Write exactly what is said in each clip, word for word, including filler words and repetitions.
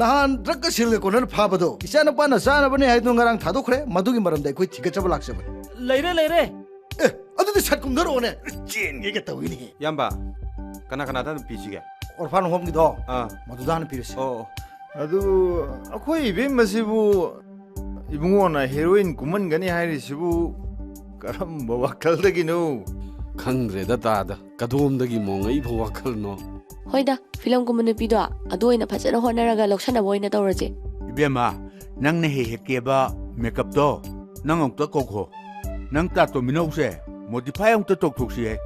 ꯅꯍꯥꯟ ꯗ꯭ꯔꯒꯀ ꯁꯤꯜꯒ ꯀꯣꯟꯅꯅ ꯐꯥꯕꯗꯣ ꯏꯆꯥꯅꯨꯄꯥꯅ ꯆꯥꯅꯕꯅꯦ ꯍꯥꯏꯗꯨꯅ ꯉꯔꯥꯡ ꯊꯥꯗꯣꯛꯈ꯭ꯔꯦ꯫ ꯃꯗꯨꯒꯤ ꯃꯔꯝꯗ ꯑꯩꯈꯣꯏ ꯊꯤꯒꯠꯆꯕ ꯂꯥꯛꯆꯕꯅꯤ꯫ ꯂꯩꯔꯦ, ꯂꯩꯔꯦ꯫ ꯑꯦ, ꯑꯗꯨꯗꯤ ꯁꯠ ꯀꯨꯝꯊꯔꯛꯑꯣꯅꯦ꯫ ꯆꯦꯟꯒꯦꯒ ꯇꯧꯏꯅꯦꯍꯦ꯫ ꯏꯌꯥꯝꯕ, ꯀꯅꯥ ꯀꯅꯥꯗ ꯑꯗꯨꯝ ꯄꯤꯁꯤꯒꯦ? ꯑꯣꯔꯐꯥꯟ ꯍꯣꯝꯒꯤꯗꯣ? ꯑꯥ꯫ ꯃꯗꯨꯗ ꯍꯥꯟꯅ ꯄꯤꯔꯁꯤ꯫ ꯑꯣ, ꯑꯣ꯫ ꯑꯗꯨ ꯑꯩꯈꯣꯏ ꯏꯕꯦꯝꯃꯁꯤꯕꯨ ꯏꯕꯨꯡꯉꯣꯅ ꯍꯦꯔꯣꯏꯟ ꯀꯨꯝꯍꯟꯒꯅꯤ ꯍꯥꯏꯔꯤꯁꯤꯕꯨ ꯀꯔꯝꯕ ꯋꯥꯈꯜꯗꯒꯤꯅꯣ? ꯈꯪꯗ꯭ꯔꯦꯗ ꯇꯥꯗ, ꯀꯗꯣꯝꯗꯒꯤ ꯃꯣꯉꯛꯏꯕ ꯋꯥꯈꯜꯅꯣ? ꯍꯣꯏꯗ, ꯐꯤꯂꯝ ꯀꯨꯝꯕ ꯅꯨꯄꯤꯗꯣ ꯑꯗꯨ ꯑꯣꯏꯅ ꯐꯖꯅ ꯍꯣꯠꯅꯔꯒ ꯂꯧꯁꯟꯅꯕ ꯑꯣꯏꯅ ꯇꯧꯔꯁꯦ꯫ ꯏꯕꯦꯝꯃ, ꯅꯪꯅ ꯍꯦꯛ ꯍꯦꯛ ꯀꯦꯕ ꯃꯦꯀꯞꯇꯣ ꯅꯪ ꯑꯃꯨꯛꯇ ꯀꯧꯈꯣ꯫ ꯅꯪ ꯇꯥꯇꯣ ꯃꯤꯅꯧꯁꯦ ꯃꯣꯗꯤꯐꯥꯏ ꯑꯃꯨꯛꯇ ꯇꯧꯊꯣꯛꯁꯤꯍꯦ꯫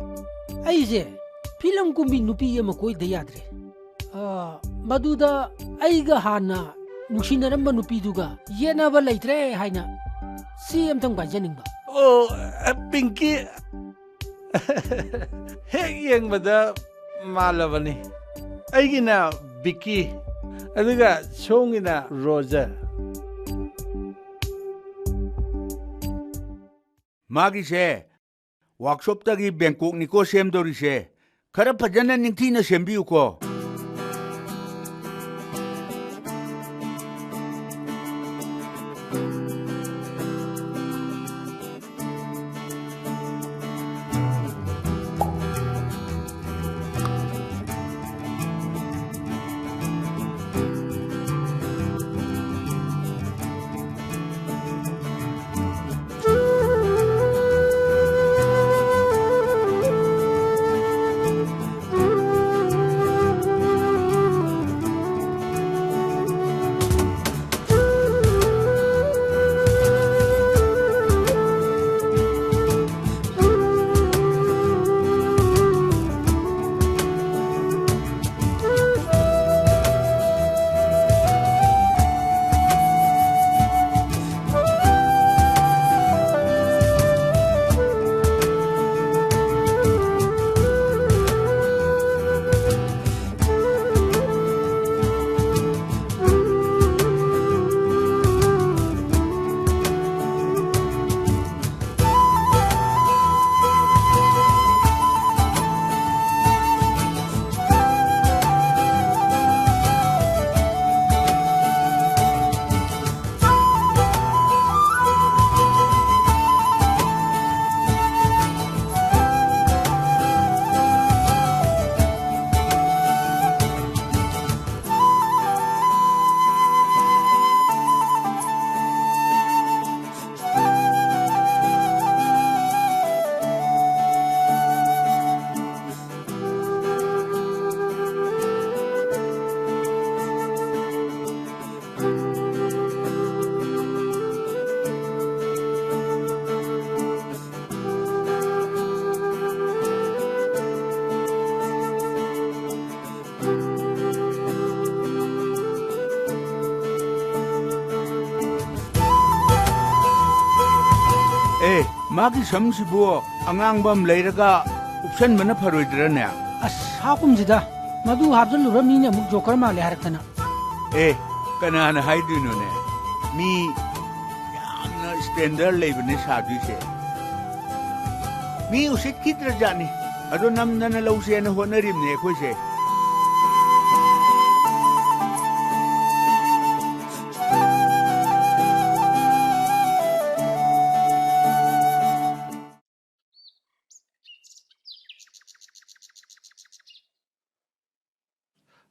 ꯑꯩꯁꯦ ꯐꯤꯂꯝ ꯀꯨꯝꯕꯤ ꯅꯨꯄꯤ ꯑꯃ ꯀꯣꯏꯗ ꯌꯥꯗ꯭ꯔꯦ꯫ ꯑ, ꯃꯗꯨꯗ ꯑꯩꯒ ꯍꯥꯟꯅ ꯅꯨꯡꯁꯤꯅꯔꯝꯕ ꯅꯨꯄꯤꯗꯨꯒ ꯌꯦꯠꯅꯕ ꯂꯩꯇ꯭ꯔꯦ ꯍꯥꯏꯅ ꯆꯦ ꯑꯝꯇꯪ ꯄꯥꯏꯖꯅꯤꯡꯕ꯫ ꯑꯣ, ꯄꯤꯡꯀꯤ꯫ ꯍꯦꯛ ꯌꯦꯡꯕꯗ ꯃꯥꯜꯂꯕꯅꯤ꯫ ꯑꯩꯒꯤꯅ ꯕꯤꯀꯤ, ꯑꯗꯨꯒ ꯁꯣꯝꯒꯤꯅ ꯔꯣꯖꯔ꯫ ꯃꯥꯒꯤꯁꯦ ꯋꯥꯛꯁꯣꯞꯇꯒꯤ ꯕꯦꯡꯀꯣꯛꯅꯤꯀꯣ ꯁꯦꯝꯗꯧꯔꯤꯁꯦ꯫ ꯈꯔ ꯐꯖꯅ ꯅꯤꯡꯊꯤꯅ ꯁꯦꯝꯕꯤꯌꯨꯀꯣ꯫ ꯃꯥꯒꯤ ꯁꯝꯁꯤꯕꯨ ꯑꯉꯥꯡꯕ ꯑꯃ ꯂꯩꯔꯒ ꯎꯞꯁꯟꯕꯅ ꯐꯔꯣꯏꯗ꯭ꯔꯅꯦ? ꯑꯁ, ꯍꯥꯞꯀꯨꯝꯁꯤꯗ꯫ ꯃꯗꯨ ꯍꯥꯞꯆꯜꯂꯨꯔ ꯃꯤꯅ ꯑꯃꯨꯛ ꯖꯣꯀꯔ ꯃꯥꯜꯂꯦ ꯍꯥꯏꯔꯛꯇꯅ꯫ ꯑꯦ, ꯀꯅꯥꯅ ꯍꯥꯏꯗꯣꯏꯅꯣꯅꯦ? ꯃꯤ ꯌꯥꯝꯅ ꯁ꯭ꯇꯦꯟꯗꯔ ꯂꯩꯕꯅꯦ ꯁꯥꯗꯣꯏꯁꯦ꯫ ꯃꯤ ꯎꯁꯤꯠꯈꯤꯗ꯭ꯔꯖꯥꯠꯅꯤ꯫ ꯑꯗꯣ ꯅꯝꯗꯅ ꯂꯧꯁꯦꯅ ꯍꯣꯠꯅꯔꯤꯕꯅꯦ ꯑꯩꯈꯣꯏꯁꯦ꯫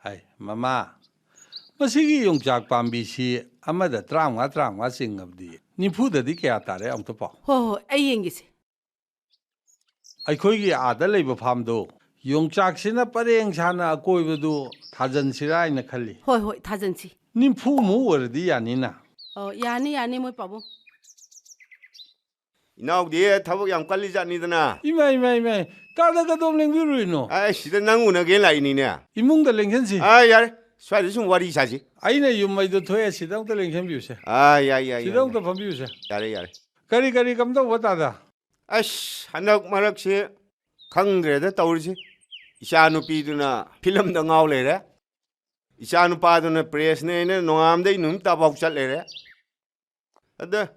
ꯍꯥꯏ, ꯃꯃꯥ, ꯃꯁꯤꯒꯤ ꯌꯣꯡꯆꯥꯛ ꯄꯥꯝꯕꯤꯁꯤ ꯑꯃꯗ ꯇꯔꯥꯃꯉꯥ, ꯇꯔꯥꯃꯉꯥ ꯆꯤꯡꯉꯕꯗꯤ, ꯅꯤꯐꯨꯗꯗꯤ ꯀꯌꯥ ꯇꯥꯔꯦ ꯑꯝꯇ ꯄꯥꯎ? ꯍꯣꯏ, ꯍꯣꯏ, ꯑꯩ ꯌꯦꯡꯒꯦꯁꯦ꯫ ꯑꯩꯈꯣꯏꯒꯤ ꯑꯥꯗ ꯂꯩꯕ ꯐꯥꯝꯗꯣ ꯌꯣꯡꯆꯥꯛꯁꯤꯅ ꯄꯔꯦꯡ ꯁꯥꯅ ꯑꯀꯣꯏꯕꯗꯨ ꯊꯥꯖꯟꯁꯤꯔꯥ ꯍꯥꯏꯅ ꯈꯜꯂꯤ꯫ ꯍꯣꯏ, ꯍꯣꯏ, ꯊꯥꯖꯟꯁꯤ꯫ ꯅꯤꯐꯨꯃꯨꯛ ꯑꯣꯏꯔꯗꯤ ꯌꯥꯅꯤꯅ꯫ ꯑꯣ, ꯌꯥꯅꯤ, ꯌꯥꯅꯤ, ꯃꯣꯏ ꯄꯥꯕꯨꯡ꯫ ꯏꯅꯥꯎꯗꯤ ꯊꯕꯛ ꯌꯥꯝ ꯀꯜꯂꯤ ꯖꯥꯠꯅꯤꯗꯅ꯫ ꯏꯃꯥ, ꯏꯃꯥ, ꯏꯃꯥ, ꯇꯥꯗ ꯀꯗꯣꯝ ꯂꯦꯡꯕꯤꯔꯨꯏꯅꯣ? ꯑꯩ ꯁꯤꯗ ꯅꯪ ꯎꯅꯒꯦ ꯂꯥꯛꯏꯅꯤꯅꯦ꯫ ꯏꯃꯨꯡꯗ ꯂꯦꯡꯁꯟꯁꯤ꯫ ꯑꯥ, ꯌꯥꯔꯦ, ꯁ꯭ꯋꯥꯏꯗ ꯁꯨꯝ ꯋꯥꯔꯤ ꯁꯥꯁꯤ꯫ ꯑꯩꯅ ꯌꯨꯝ ꯃꯩꯗꯣ ꯊꯣꯛꯑꯦ, ꯁꯤꯗ ꯑꯝꯇ ꯂꯦꯡꯁꯟꯕꯤꯌꯨꯁꯦ꯫ ꯑꯥ, ꯌꯥꯏ, ꯌꯥꯏ, ꯁꯤꯗ ꯌꯥꯏ, ꯑꯝꯇ ꯌꯥꯏ꯫ ꯐꯝꯕꯤꯌꯨꯁꯦ꯫ ꯌꯥꯔꯦ, ꯌꯥꯔꯦ꯫ ꯀꯔꯤ, ꯀꯔꯤ ꯀꯝꯗꯧꯕ ꯇꯥꯗ? ꯑꯁ, ꯍꯟꯗꯛ ꯃꯔꯛꯁꯤ ꯈꯪꯗ꯭ꯔꯦꯗ ꯇꯧꯔꯤꯁꯤ꯫ ꯏꯆꯥ ꯅꯨꯄꯤꯗꯨꯅ ꯐꯤꯂꯝꯗ ꯉꯥꯎ ꯂꯩꯔꯦ, ꯏꯆꯥ ꯅꯨꯄꯥꯗꯨꯅ ꯄ꯭ꯔꯦꯁꯅꯦꯅ ꯅꯣꯡꯉꯥꯝꯗꯩ ꯅꯨꯃꯤꯠ ꯇꯥꯐꯥꯎ ꯆꯠ ꯂꯩꯔꯦ꯫ ꯑꯗ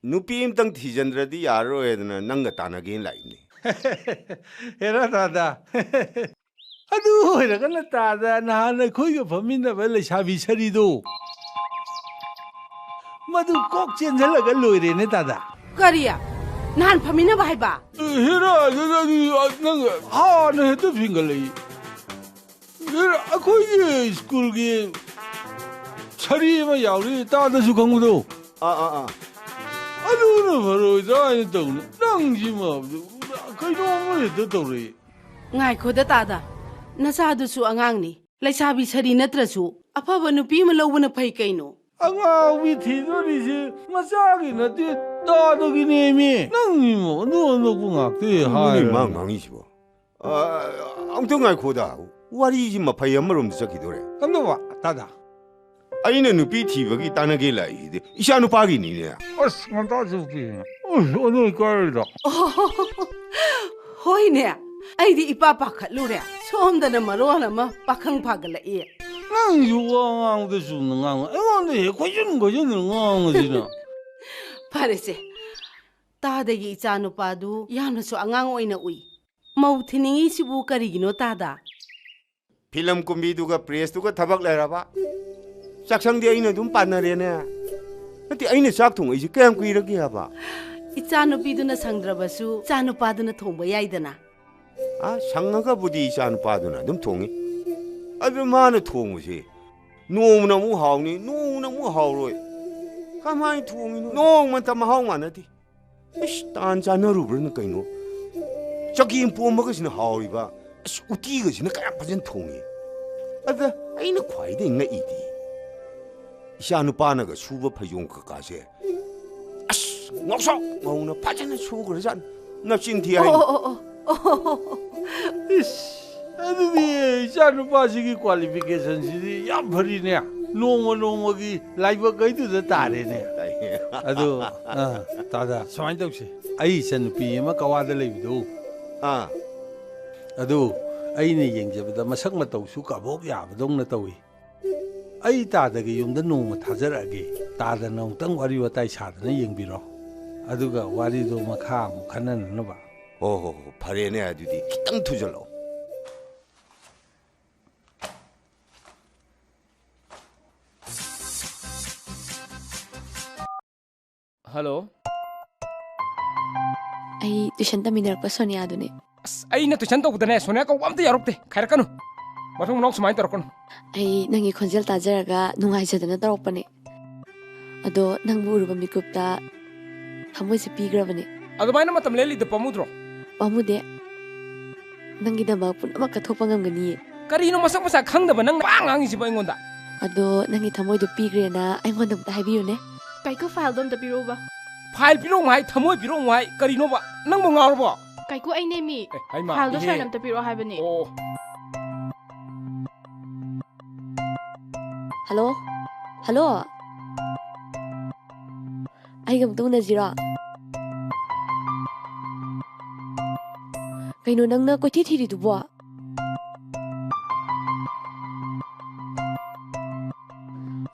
ꯅꯨꯄꯤ ꯑꯃꯇꯪ ꯊꯤꯖꯤꯟꯗ꯭ꯔꯗꯤ ꯌꯥꯔꯔꯣꯏꯗꯅ ꯅꯪꯒ ꯇꯥꯟꯅꯒꯦꯅ ꯂꯥꯛꯏꯅꯦ꯫ ꯍꯦꯔꯥ ꯇꯥꯗ, ꯑꯗꯨ ꯑꯣꯏꯔꯒꯅ ꯇꯥꯗ ꯅꯍꯥꯟ ꯑꯩꯈꯣꯏꯒ ꯐꯝꯃꯤꯟꯅꯕ ꯂꯩꯁꯥꯕꯤ ꯁꯔꯤꯗꯣ, ꯃꯗꯨ ꯀꯣꯛ ꯆꯦꯟꯁꯤꯜꯂꯒ ꯂꯣꯏꯔꯦꯅꯦ ꯇꯥꯗ꯫ ꯀꯔꯤ? ꯅꯍꯥꯟ ꯐꯝꯃꯤꯟꯅꯕ ꯍꯥꯏꯕ? ꯍꯦꯔꯥ, ꯅꯪ, ꯅꯪ ꯍꯥꯟꯅ ꯍꯦꯛꯇ ꯐꯤꯡꯒꯠꯂꯛꯏ꯫ ꯍꯦꯔꯥ, ꯑꯩꯈꯣꯏꯒꯤ ꯁ꯭ꯀꯨꯜꯒꯤ ꯁꯔꯤ ꯑꯃ ꯌꯥꯎꯔꯤ, ꯇꯥꯗꯁꯨ ꯈꯪꯕꯗꯣ꯫ ꯑꯥ, ꯑꯥ, ꯑꯥ꯫ ꯑꯗꯨꯅ ꯐꯔꯣꯏꯗ꯭ꯔꯥ ꯍꯥꯏꯅ ꯇꯧꯅꯤ꯫ ꯅꯪꯁꯤꯃ ꯀꯩꯅꯣꯝꯃ ꯍꯦꯛꯇ ꯇꯧꯔꯛꯏ꯫ ꯉꯥꯏꯈꯣꯗ ꯇꯥꯗ, ꯅꯆꯥꯗꯨꯁꯨ ꯑꯉꯥꯡꯅꯤ꯫ ꯂꯩꯁꯥꯕꯤ ꯁꯔꯤ ꯅꯠꯇ꯭ꯔꯁꯨ ꯑꯐꯕ ꯅꯨꯄꯤ ꯑꯃ ꯂꯧꯕꯅ ꯐꯩ ꯀꯩꯅꯣ꯫ ꯑꯉꯥꯎꯕꯤ ꯊꯤꯗꯣꯔꯤꯁꯦ ꯃꯆꯥꯒꯤ ꯅꯠꯇꯦ, ꯇꯥꯗꯒꯤꯅꯦꯃꯤ꯫ ꯅꯪꯒꯤꯃꯣ ꯑꯗꯨ ꯑꯅꯣꯛꯄ ꯉꯥꯛꯇ ꯀꯩꯅꯣꯅꯦ ꯍꯥꯏꯔꯒ꯫ ꯃꯥ ꯉꯥꯡꯉꯤꯁꯤꯕꯣ? ꯑ, ꯑꯃꯨꯛꯇ ꯉꯥꯏꯈꯣꯗ, ꯋꯥꯔꯤꯁꯤ ꯃꯐꯩ ꯑꯃꯔꯣꯝꯗ ꯆꯠꯈꯤꯗꯣꯔꯦ꯫ ꯀꯝꯗꯧꯕ, ꯇꯥꯗ? ꯑꯩꯅ ꯅꯨꯄꯤ ꯊꯤꯕꯒꯤ ꯇꯥꯟꯅꯒꯦ ꯂꯥꯛꯏꯁꯤꯗꯤ ꯏꯆꯥ ꯅꯨꯄꯥꯒꯤꯅꯤꯅꯦ꯫ ꯑꯁ, ꯉꯟꯇꯥ ꯆꯠꯄꯤꯅꯦ꯫ ꯑꯁ, ꯑꯗꯨ ꯀꯥꯏꯗ? ꯍꯣꯏꯅꯦ, ꯑꯩꯗꯤ ꯏꯄꯥ ꯄꯥꯈꯠꯂꯨꯔꯦ꯫ ꯁꯣꯝꯗꯅ ꯃꯔꯣꯜ ꯑꯃ ꯄꯥꯈꯪ ꯐꯥꯒꯠꯂꯛꯏ꯫ ꯅꯪꯁꯨ ꯋꯥ ꯉꯥꯡꯕꯗ ꯆꯨꯝꯅ ꯉꯥꯡꯉꯨ꯫ ꯑꯩꯉꯣꯟꯗ ꯍꯦꯛ ꯈꯣꯏꯖꯤꯟ ꯈꯣꯏꯖꯤꯟꯗꯅ ꯉꯥꯡꯉꯁꯤꯅ꯫ ꯐꯔꯦꯁꯦ, ꯇꯥꯗꯒꯤ ꯏꯆꯥ ꯅꯨꯄꯥꯗꯨ ꯌꯥꯝꯅꯁꯨ ꯑꯉꯥꯡ ꯑꯣꯏꯅ ꯎꯏ꯫ ꯃꯧ ꯊꯤꯅꯤꯡꯉꯤꯁꯤꯕꯨ ꯀꯔꯤꯒꯤꯅꯣ ꯇꯥꯗ? ꯐꯤꯂꯝ ꯀꯨꯝꯕꯤꯗꯨꯒ ꯄ꯭ꯔꯦꯁꯇꯨꯒ ꯊꯕꯛ ꯂꯩꯔꯕ? ꯆꯥꯛꯁꯪꯗꯤ ꯑꯩꯅ ꯑꯗꯨꯝ ꯄꯥꯟꯅꯔꯦꯅꯦ꯫ ꯅꯠꯇꯦ, ꯑꯩꯅ ꯆꯥꯛ ꯊꯣꯡꯉꯛꯏꯁꯦ ꯀꯌꯥꯝ ꯀꯨꯏꯔꯒꯦ ꯍꯥꯏꯕ? ꯏꯆꯥꯅꯨꯄꯤꯗꯨꯅ ꯁꯪꯗ꯭ꯔꯕꯁꯨ ꯏꯆꯥꯅꯨꯄꯥꯗꯨꯅ ꯊꯣꯡꯕ ꯌꯥꯏꯗꯅ꯫ ꯑ, ꯁꯪꯉꯒꯕꯨꯗꯤ ꯏꯆꯥꯅꯨꯄꯥꯗꯨꯅ ꯑꯗꯨꯝ ꯊꯣꯡꯉꯤ꯫ ꯑꯗꯨ ꯃꯥꯅ ꯊꯣꯡꯕꯁꯦ ꯅꯣꯡꯃꯅ ꯑꯃꯨꯛ ꯍꯥꯎꯅꯤ, ꯅꯣꯡꯃꯅ ꯑꯃꯨꯛ ꯍꯥꯎꯔꯣꯏ꯫ ꯀꯃꯥꯏꯅ ꯊꯣꯡꯉꯤꯅꯣ? ꯅꯣꯡꯃꯇ ꯃꯍꯥꯎ ꯃꯥꯟꯅꯗꯦ꯫ ꯏꯁ, ꯇꯥꯟ ꯆꯥꯟꯅꯔꯨꯕ꯭ꯔꯥꯅ ꯀꯩꯅꯣ? ꯆꯒꯦꯝ ꯄꯣꯝꯕꯒꯁꯤꯅ ꯍꯥꯎꯔꯤꯕ꯫ ꯑꯁ, ꯎꯇꯤꯒꯁꯤꯅ ꯀꯌꯥꯝ ꯐꯖꯅ ꯊꯣꯡꯉꯤ꯫ ꯑꯗ ꯑꯩꯅ ꯈ꯭ꯋꯥꯏꯗꯒꯤ ꯉꯛꯏꯗꯤ, ꯏꯆꯥ ꯅꯨꯄꯥꯅꯒ ꯁꯨꯕ ꯐꯩꯖꯣꯝ ꯀꯀꯥꯁꯦ, ꯑꯁ, ꯉꯧꯁꯣꯛ ꯉꯧꯅ ꯐꯖꯅ ꯁꯨꯈ꯭ꯔꯖꯥꯠꯅꯤ꯫ ꯅꯞꯆꯤꯟ ꯊꯤ ꯍꯥꯏꯅꯤ꯫ ꯑꯣ, ꯑꯣ, ꯑꯣ, ꯑꯣ꯫ ꯏꯁ, ꯑꯗꯨꯗꯤ ꯏꯆꯥ ꯅꯨꯄꯥꯁꯤꯒꯤ ꯀ꯭ꯋꯥꯂꯤꯐꯤꯀꯦꯁꯟꯁꯤꯗꯤ ꯌꯥꯝ ꯐꯔꯤꯅꯦ꯫ ꯅꯣꯡꯃ ꯅꯣꯡꯃꯒꯤ ꯂꯥꯏꯕꯛ ꯀꯩꯗꯨꯗ ꯇꯥꯔꯦꯅꯦ꯫ ꯑꯗꯣ, ꯑꯥ, ꯇꯥꯗ, ꯁꯨꯃꯥꯏꯅ ꯇꯧꯁꯦ꯫ ꯑꯩ ꯏꯆꯟꯅꯨꯄꯤ ꯑꯃ ꯀꯋꯥꯗ ꯂꯩꯕꯗꯣ, ꯑꯥ꯫ ꯑꯗꯨ ꯑꯩꯅ ꯌꯦꯡꯖꯕꯗ ꯃꯁꯛ ꯃꯇꯧꯁꯨ ꯀꯕꯣꯛ ꯌꯥꯕꯗꯧꯅ ꯇꯧꯏ꯫ ꯑꯩ ꯇꯥꯗꯒꯤ ꯌꯨꯝꯗ ꯅꯣꯡꯃ ꯊꯥꯖꯔꯛꯑꯒꯦ꯫ ꯇꯥꯗꯅ ꯑꯃꯨꯛꯇꯪ ꯋꯥꯔꯤ ꯋꯥꯇꯥꯏ ꯁꯥꯗꯅ ꯌꯦꯡꯕꯤꯔꯣ꯫ ꯑꯗꯨꯒ ꯋꯥꯔꯤꯗꯣ ꯃꯈꯥ ꯑꯃꯨꯛ ꯈꯟꯅꯅꯅꯕ꯫ ꯍꯣ, ꯍꯣ, ꯍꯣ, ꯐꯔꯦꯅꯦ, ꯑꯗꯨꯗꯤ ꯈꯤꯇꯪ ꯊꯨꯖꯜꯂꯛꯑꯣ꯫ ꯍꯜꯂꯣ꯫ ꯑꯩ ꯇꯨꯏꯁꯟ ꯇꯝꯃꯤꯟꯅꯔꯛꯄ ꯁꯣꯅꯤꯌꯥꯗꯨꯅꯦ꯫ ꯑꯁ, ꯑꯩꯅ ꯇꯨꯏꯁꯟ ꯇꯧꯕꯗꯅꯦ ꯁꯣꯅꯤꯌꯥ ꯀꯧꯕ ꯑꯝꯇ ꯌꯥꯎꯔꯛꯇꯦ꯫ ꯈꯥꯏꯔꯛꯀꯅꯨ꯫ ꯃꯊꯪ ꯃꯅꯥꯎ ꯁꯨꯃꯥꯏꯅ ꯇꯧꯔꯛꯀꯅꯨ꯫ ꯑꯩ ꯅꯪꯒꯤ ꯈꯣꯟꯖꯦꯜ ꯇꯥꯖꯔꯒ ꯅꯨꯡꯉꯥꯏꯖꯗꯅ ꯇꯧꯔꯛꯄꯅꯦ꯫ ꯑꯗꯣ ꯅꯪꯕꯨ ꯎꯔꯨꯕ ꯃꯤꯀꯨꯞꯇ ꯊꯃꯣꯏꯁꯦ ꯄꯤꯈ꯭ꯔꯕꯅꯦ꯫ ꯑꯗꯨꯃꯥꯏꯅ ꯃꯇꯝ ꯂꯦꯜꯂꯤꯗꯣ ꯄꯥꯝꯃꯨꯗ꯭ꯔꯣ? ꯄꯥꯝꯃꯨꯗꯦ꯫ ꯅꯪꯒꯤꯗꯃꯛ ꯄꯨꯝꯅꯃꯛ ꯀꯠꯊꯣꯛꯄ ꯉꯝꯒꯅꯤꯌꯦ꯫ ꯀꯔꯤꯅꯣ ꯃꯁꯛ ꯃꯁꯥ ꯈꯪꯗꯕ ꯅꯪꯅ ꯄꯉꯥꯡ ꯉꯥꯡꯉꯤꯁꯤꯕꯣ ꯑꯩꯉꯣꯟꯗ? ꯑꯗꯣ ꯅꯪꯒꯤ ꯊꯃꯣꯏꯗꯣ ꯄꯤꯈ꯭ꯔꯦꯅ ꯑꯩꯉꯣꯟꯗ ꯑꯝꯇ ꯍꯥꯏꯕꯤꯌꯨꯅꯦ꯫ ꯀꯥꯏꯀꯨ, ꯐꯥꯏꯜꯗꯣ ꯑꯝꯇ ꯄꯤꯔꯛꯎꯕ꯫ ꯐꯥꯏꯜ ꯄꯤꯔꯛꯎ ꯍꯥꯏ, ꯊꯃꯣꯏ ꯄꯤꯔꯛꯎ ꯍꯥꯏ, ꯀꯔꯤꯅꯣꯕ? ꯅꯪꯕꯨ ꯉꯥꯎꯔꯕꯣ? ꯀꯥꯏꯀꯨ, ꯑꯩꯅꯦꯃꯤ꯫ ꯑꯦ, ꯍꯩꯃꯥ, ꯐꯥꯏꯜꯗꯣ ꯏꯍꯦ꯫ ꯁꯥꯔꯅ ꯑꯝꯇ ꯄꯤꯔꯛꯑꯣ ꯍꯥꯏꯕꯅꯦ꯫ ꯑꯣ꯫ ꯍꯜꯂꯣ? ꯍꯜꯂꯣ? ꯑꯩꯒ ꯑꯝꯇ ꯎꯅꯁꯤꯔꯣ? ꯀꯩꯅꯣ ꯅꯪꯅ ꯀꯣꯏꯊꯤ ꯊꯤꯔꯤꯗꯨꯕꯣ?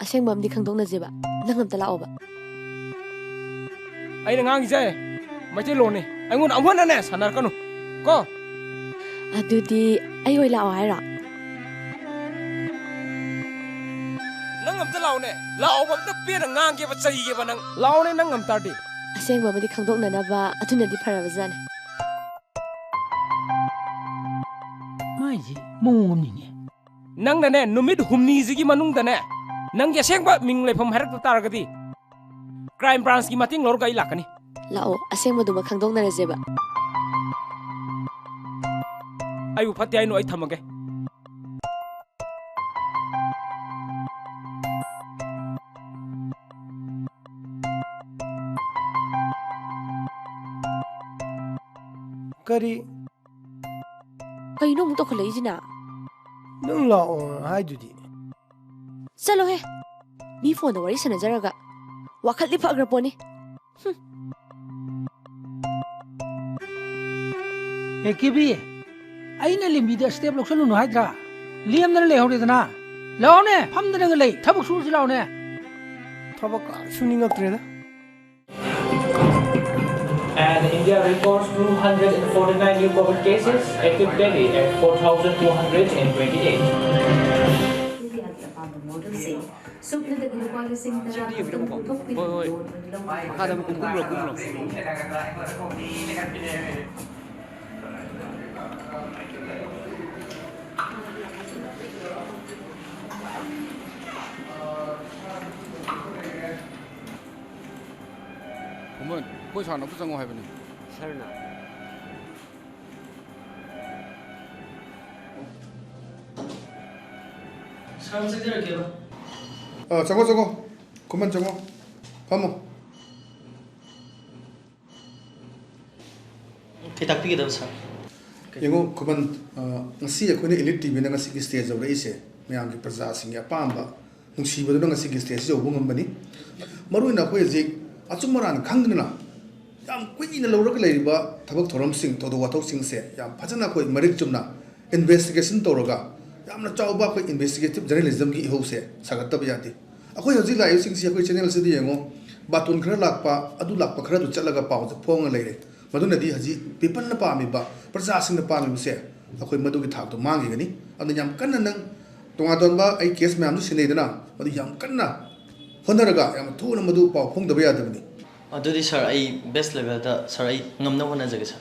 ꯑꯁꯦꯡꯕ ꯑꯃꯗꯤ ꯈꯪꯗꯣꯛꯅꯁꯦꯕ, ꯅꯪ ꯑꯝꯇ ꯂꯥꯛꯑꯣꯕ꯫ ꯑꯩꯅ ꯉꯥꯡꯉꯤꯁꯦ ꯃꯩꯇꯩꯂꯣꯟꯅꯤ, ꯑꯩꯉꯣꯟꯗ ꯑꯃꯨꯛ ꯍꯟꯅꯅꯦ ꯁꯥꯟꯅꯔꯛꯀꯅꯨ ꯀꯣ꯫ ꯑꯗꯨꯗꯤ ꯑꯩ ꯑꯣꯏ ꯂꯥꯛꯑꯣ ꯍꯥꯏꯔꯣ? ꯅꯪ ꯑꯝꯇ ꯂꯥꯛꯑꯣꯅꯦ, ꯂꯥꯛꯑꯣꯕ, ꯑꯝꯇ ꯄꯦꯟꯅ ꯉꯥꯡꯒꯦꯕ, ꯆꯩꯒꯦꯕ ꯅꯪ꯫ ꯂꯥꯛꯑꯣꯅꯦ ꯅꯪ ꯉꯝ ꯇꯥꯔꯗꯤ꯫ ꯑꯁꯦꯡꯕ ꯑꯃꯗꯤ ꯈꯪꯗꯣꯛꯅꯅꯕ ꯑꯗꯨꯅꯗꯤ ꯐꯔꯕꯖꯥꯠꯅꯤ꯫ ꯃꯥꯏꯁꯤ ꯃꯑꯣꯡ ꯑꯃꯅꯤꯅꯦ꯫ ꯅꯪꯅꯅꯦ, ꯅꯨꯃꯤꯠ ꯍꯨꯝꯅꯤꯁꯤꯒꯤ ꯃꯅꯨꯡꯗꯅꯦ, ꯅꯪꯒꯤ ꯑꯁꯦꯡꯕ ꯃꯤꯡ ꯂꯩꯐꯝ ꯍꯥꯏꯔꯛꯇ ꯇꯥꯔꯒꯗꯤ, ꯀ꯭ꯔꯥꯏꯝ ꯕ꯭ꯔꯥꯟꯁꯀꯤ ꯃꯇꯦꯡ ꯂꯧꯔꯒ ꯑꯩ ꯂꯥꯛꯀꯅꯤ꯫ ꯂꯥꯛꯑꯣ, ꯑꯁꯦꯡꯕꯗꯨꯃ ꯈꯪꯗꯣꯛꯅꯔꯁꯦꯕ꯫ ꯑꯩꯕꯨ ꯐꯠꯇꯦ ꯍꯥꯏꯅꯨ, ꯑꯩ ꯊꯝꯃꯒꯦ꯫ ꯀꯔꯤ? ꯀꯩꯅꯣ ꯑꯃꯨꯛ ꯇꯧꯈꯠꯂꯛꯏꯁꯤꯅ? ꯅꯪ ꯂꯥꯛꯑꯣ ꯍꯥꯏꯗꯨꯗꯤ꯫ ꯆꯠꯂꯣꯍꯦ, ꯃꯤ ꯐꯣꯟꯗ ꯋꯥꯔꯤ ꯁꯥꯟꯅꯖꯔꯒ꯫ ꯋꯥꯈꯜꯗꯤ ꯐꯈ꯭ꯔ ꯄꯣꯠꯅꯤ꯫ ꯍꯨꯝ꯫ ꯑꯦ ꯀꯦꯕꯤ, ꯑꯩꯅ ꯂꯦꯝꯕꯤꯗ ꯁ꯭ꯇꯦꯞ ꯂꯧꯁꯜꯂꯨꯅꯨ ꯍꯥꯏꯗ꯭ꯔꯥ? ꯂꯦꯝꯗꯅ ꯂꯩꯍꯧꯔꯦꯗꯅ꯫ ꯂꯥꯛꯑꯣꯅꯦ, ꯐꯝꯗꯅꯒ ꯂꯩ, ꯊꯕꯛ ꯁꯨꯔꯁꯤ ꯂꯥꯛꯑꯣꯅꯦ꯫ ꯊꯕꯛ ꯁꯨꯅꯤꯡꯉꯛꯇ꯭ꯔꯦꯗ꯫ And India records two hundred forty-nine new COVID cases, active daily at four thousand two hundred and twenty-eight. ꯁꯨꯞꯅꯇꯒꯤ ꯂꯨꯄꯥ ꯂꯤꯁꯤꯡ ꯇꯔꯥ ꯈꯛꯇꯪ ꯄꯨꯊꯣꯛꯄꯤꯔꯕ ꯂꯣꯟ ꯂꯧꯕ ꯃꯈꯥꯗ ꯑꯃꯨꯛ ꯀꯨꯝ-, ꯀꯨꯝꯂꯣ, ꯀꯨꯝꯂꯣ꯫ ꯈꯨꯃꯟ, ꯑꯩꯈꯣꯏ ꯁꯥꯔꯅ ꯑꯝꯇ ꯆꯪꯉꯣ ꯍꯥꯏꯕꯅꯤ꯫ ꯁꯥꯔꯅ? ꯁꯥꯔ, ꯆꯪꯖꯔꯛꯀꯦꯕ꯫ ꯑ, ꯆꯪꯉꯣ, ꯆꯪꯉꯣ꯫ ꯈꯨꯃꯟ, ꯆꯪꯉꯣ꯫ ꯐꯝꯃꯣ꯫ ꯀꯩ ꯇꯥꯛꯄꯤꯒꯗꯕ, ꯁꯥꯔ? ꯌꯦꯡꯉꯣ, ꯈꯨꯃꯟ, ꯑ, ꯉꯁꯤ ꯑꯩꯈꯣꯏꯅ ꯏꯂꯤꯠ ꯇꯤ ꯚꯤꯅ ꯉꯁꯤꯒꯤ ꯁ꯭ꯇꯦꯖ ꯌꯧꯔꯛꯏꯁꯦ ꯃꯌꯥꯝꯒꯤ, ꯄ꯭ꯔꯖꯥꯁꯤꯡꯒꯤ ꯑꯄꯥꯝꯕ ꯅꯨꯡꯁꯤꯕꯗꯨꯅ ꯉꯁꯤꯒꯤ ꯁ꯭ꯇꯦꯖꯁꯤ ꯌꯧꯕ ꯉꯝꯕꯅꯤ꯫ ꯃꯔꯨꯑꯣꯏꯅ ꯑꯩꯈꯣꯏ ꯍꯧꯖꯤꯛ ꯑꯆꯨꯝ ꯑꯔꯥꯟ ꯈꯪꯗꯅ ꯌꯥꯝ ꯀꯨꯏꯅ ꯂꯧꯔꯒ ꯂꯩꯔꯤꯕ ꯊꯕꯛ ꯊꯧꯔꯝꯁꯤꯡ, ꯊꯧꯗꯣꯛ ꯋꯥꯊꯣꯛꯁꯤꯡꯁꯦ ꯌꯥꯝ ꯐꯖꯅ ꯑꯩꯈꯣꯏ ꯃꯔꯤꯛ ꯆꯨꯝꯅ investigation ꯇꯧꯔꯒ ꯌꯥꯝꯅ ꯆꯥꯎꯕ ꯑꯩꯈꯣꯏ investigative journalismꯒꯤ ꯏꯍꯧꯁꯦ ꯁꯥꯒꯠꯇꯕ ꯌꯥꯗꯦ꯫ ꯑꯩꯈꯣꯏ ꯍꯧꯖꯤꯛ ꯂꯥꯛꯏꯕꯁꯤꯡꯁꯤ ꯑꯩꯈꯣꯏ channelꯁꯤꯗ ꯌꯦꯡꯉꯣ, ꯕꯥꯇꯣꯟ ꯈꯔ ꯂꯥꯛꯄ, ꯑꯗꯨ ꯂꯥꯛꯄ ꯈꯔꯗꯨ ꯆꯠꯂꯒ ꯄꯥꯎꯁꯦ ꯐꯣꯡꯉ ꯂꯩꯔꯦ꯫ ꯃꯗꯨꯅꯗꯤ ꯍꯧꯖꯤꯛ peopleꯅ ꯄꯥꯝꯃꯤꯕ, ꯄ꯭ꯔꯖꯥꯁꯤꯡꯅ ꯄꯥꯝꯃꯤꯕꯁꯦ ꯑꯩꯈꯣꯏ ꯃꯗꯨꯒꯤ ꯊꯥꯛꯇꯣ ꯃꯥꯡꯈꯤꯒꯅꯤ꯫ ꯑꯗꯨꯅ ꯌꯥꯝ ꯀꯟꯅ ꯅꯪ ꯇꯣꯉꯥꯟ ꯇꯣꯉꯥꯟꯕ ꯑꯩ case ꯃꯌꯥꯝꯁꯨ ꯁꯤꯟꯅꯩꯗꯅ, ꯃꯗꯨ ꯌꯥꯝ ꯀꯟꯅ ꯍꯣꯠꯅꯔꯒ ꯌꯥꯝ ꯊꯨꯅ ꯃꯗꯨ ꯄꯥꯎ ꯐꯣꯡꯗꯕ ꯌꯥꯗꯕꯅꯤ꯫ ꯑꯗꯨꯗꯤ sir, ꯑꯩ best levelꯗ sir, ꯑꯩ ꯉꯝꯅꯕ ꯍꯣꯠꯅꯖꯒꯦ sir꯫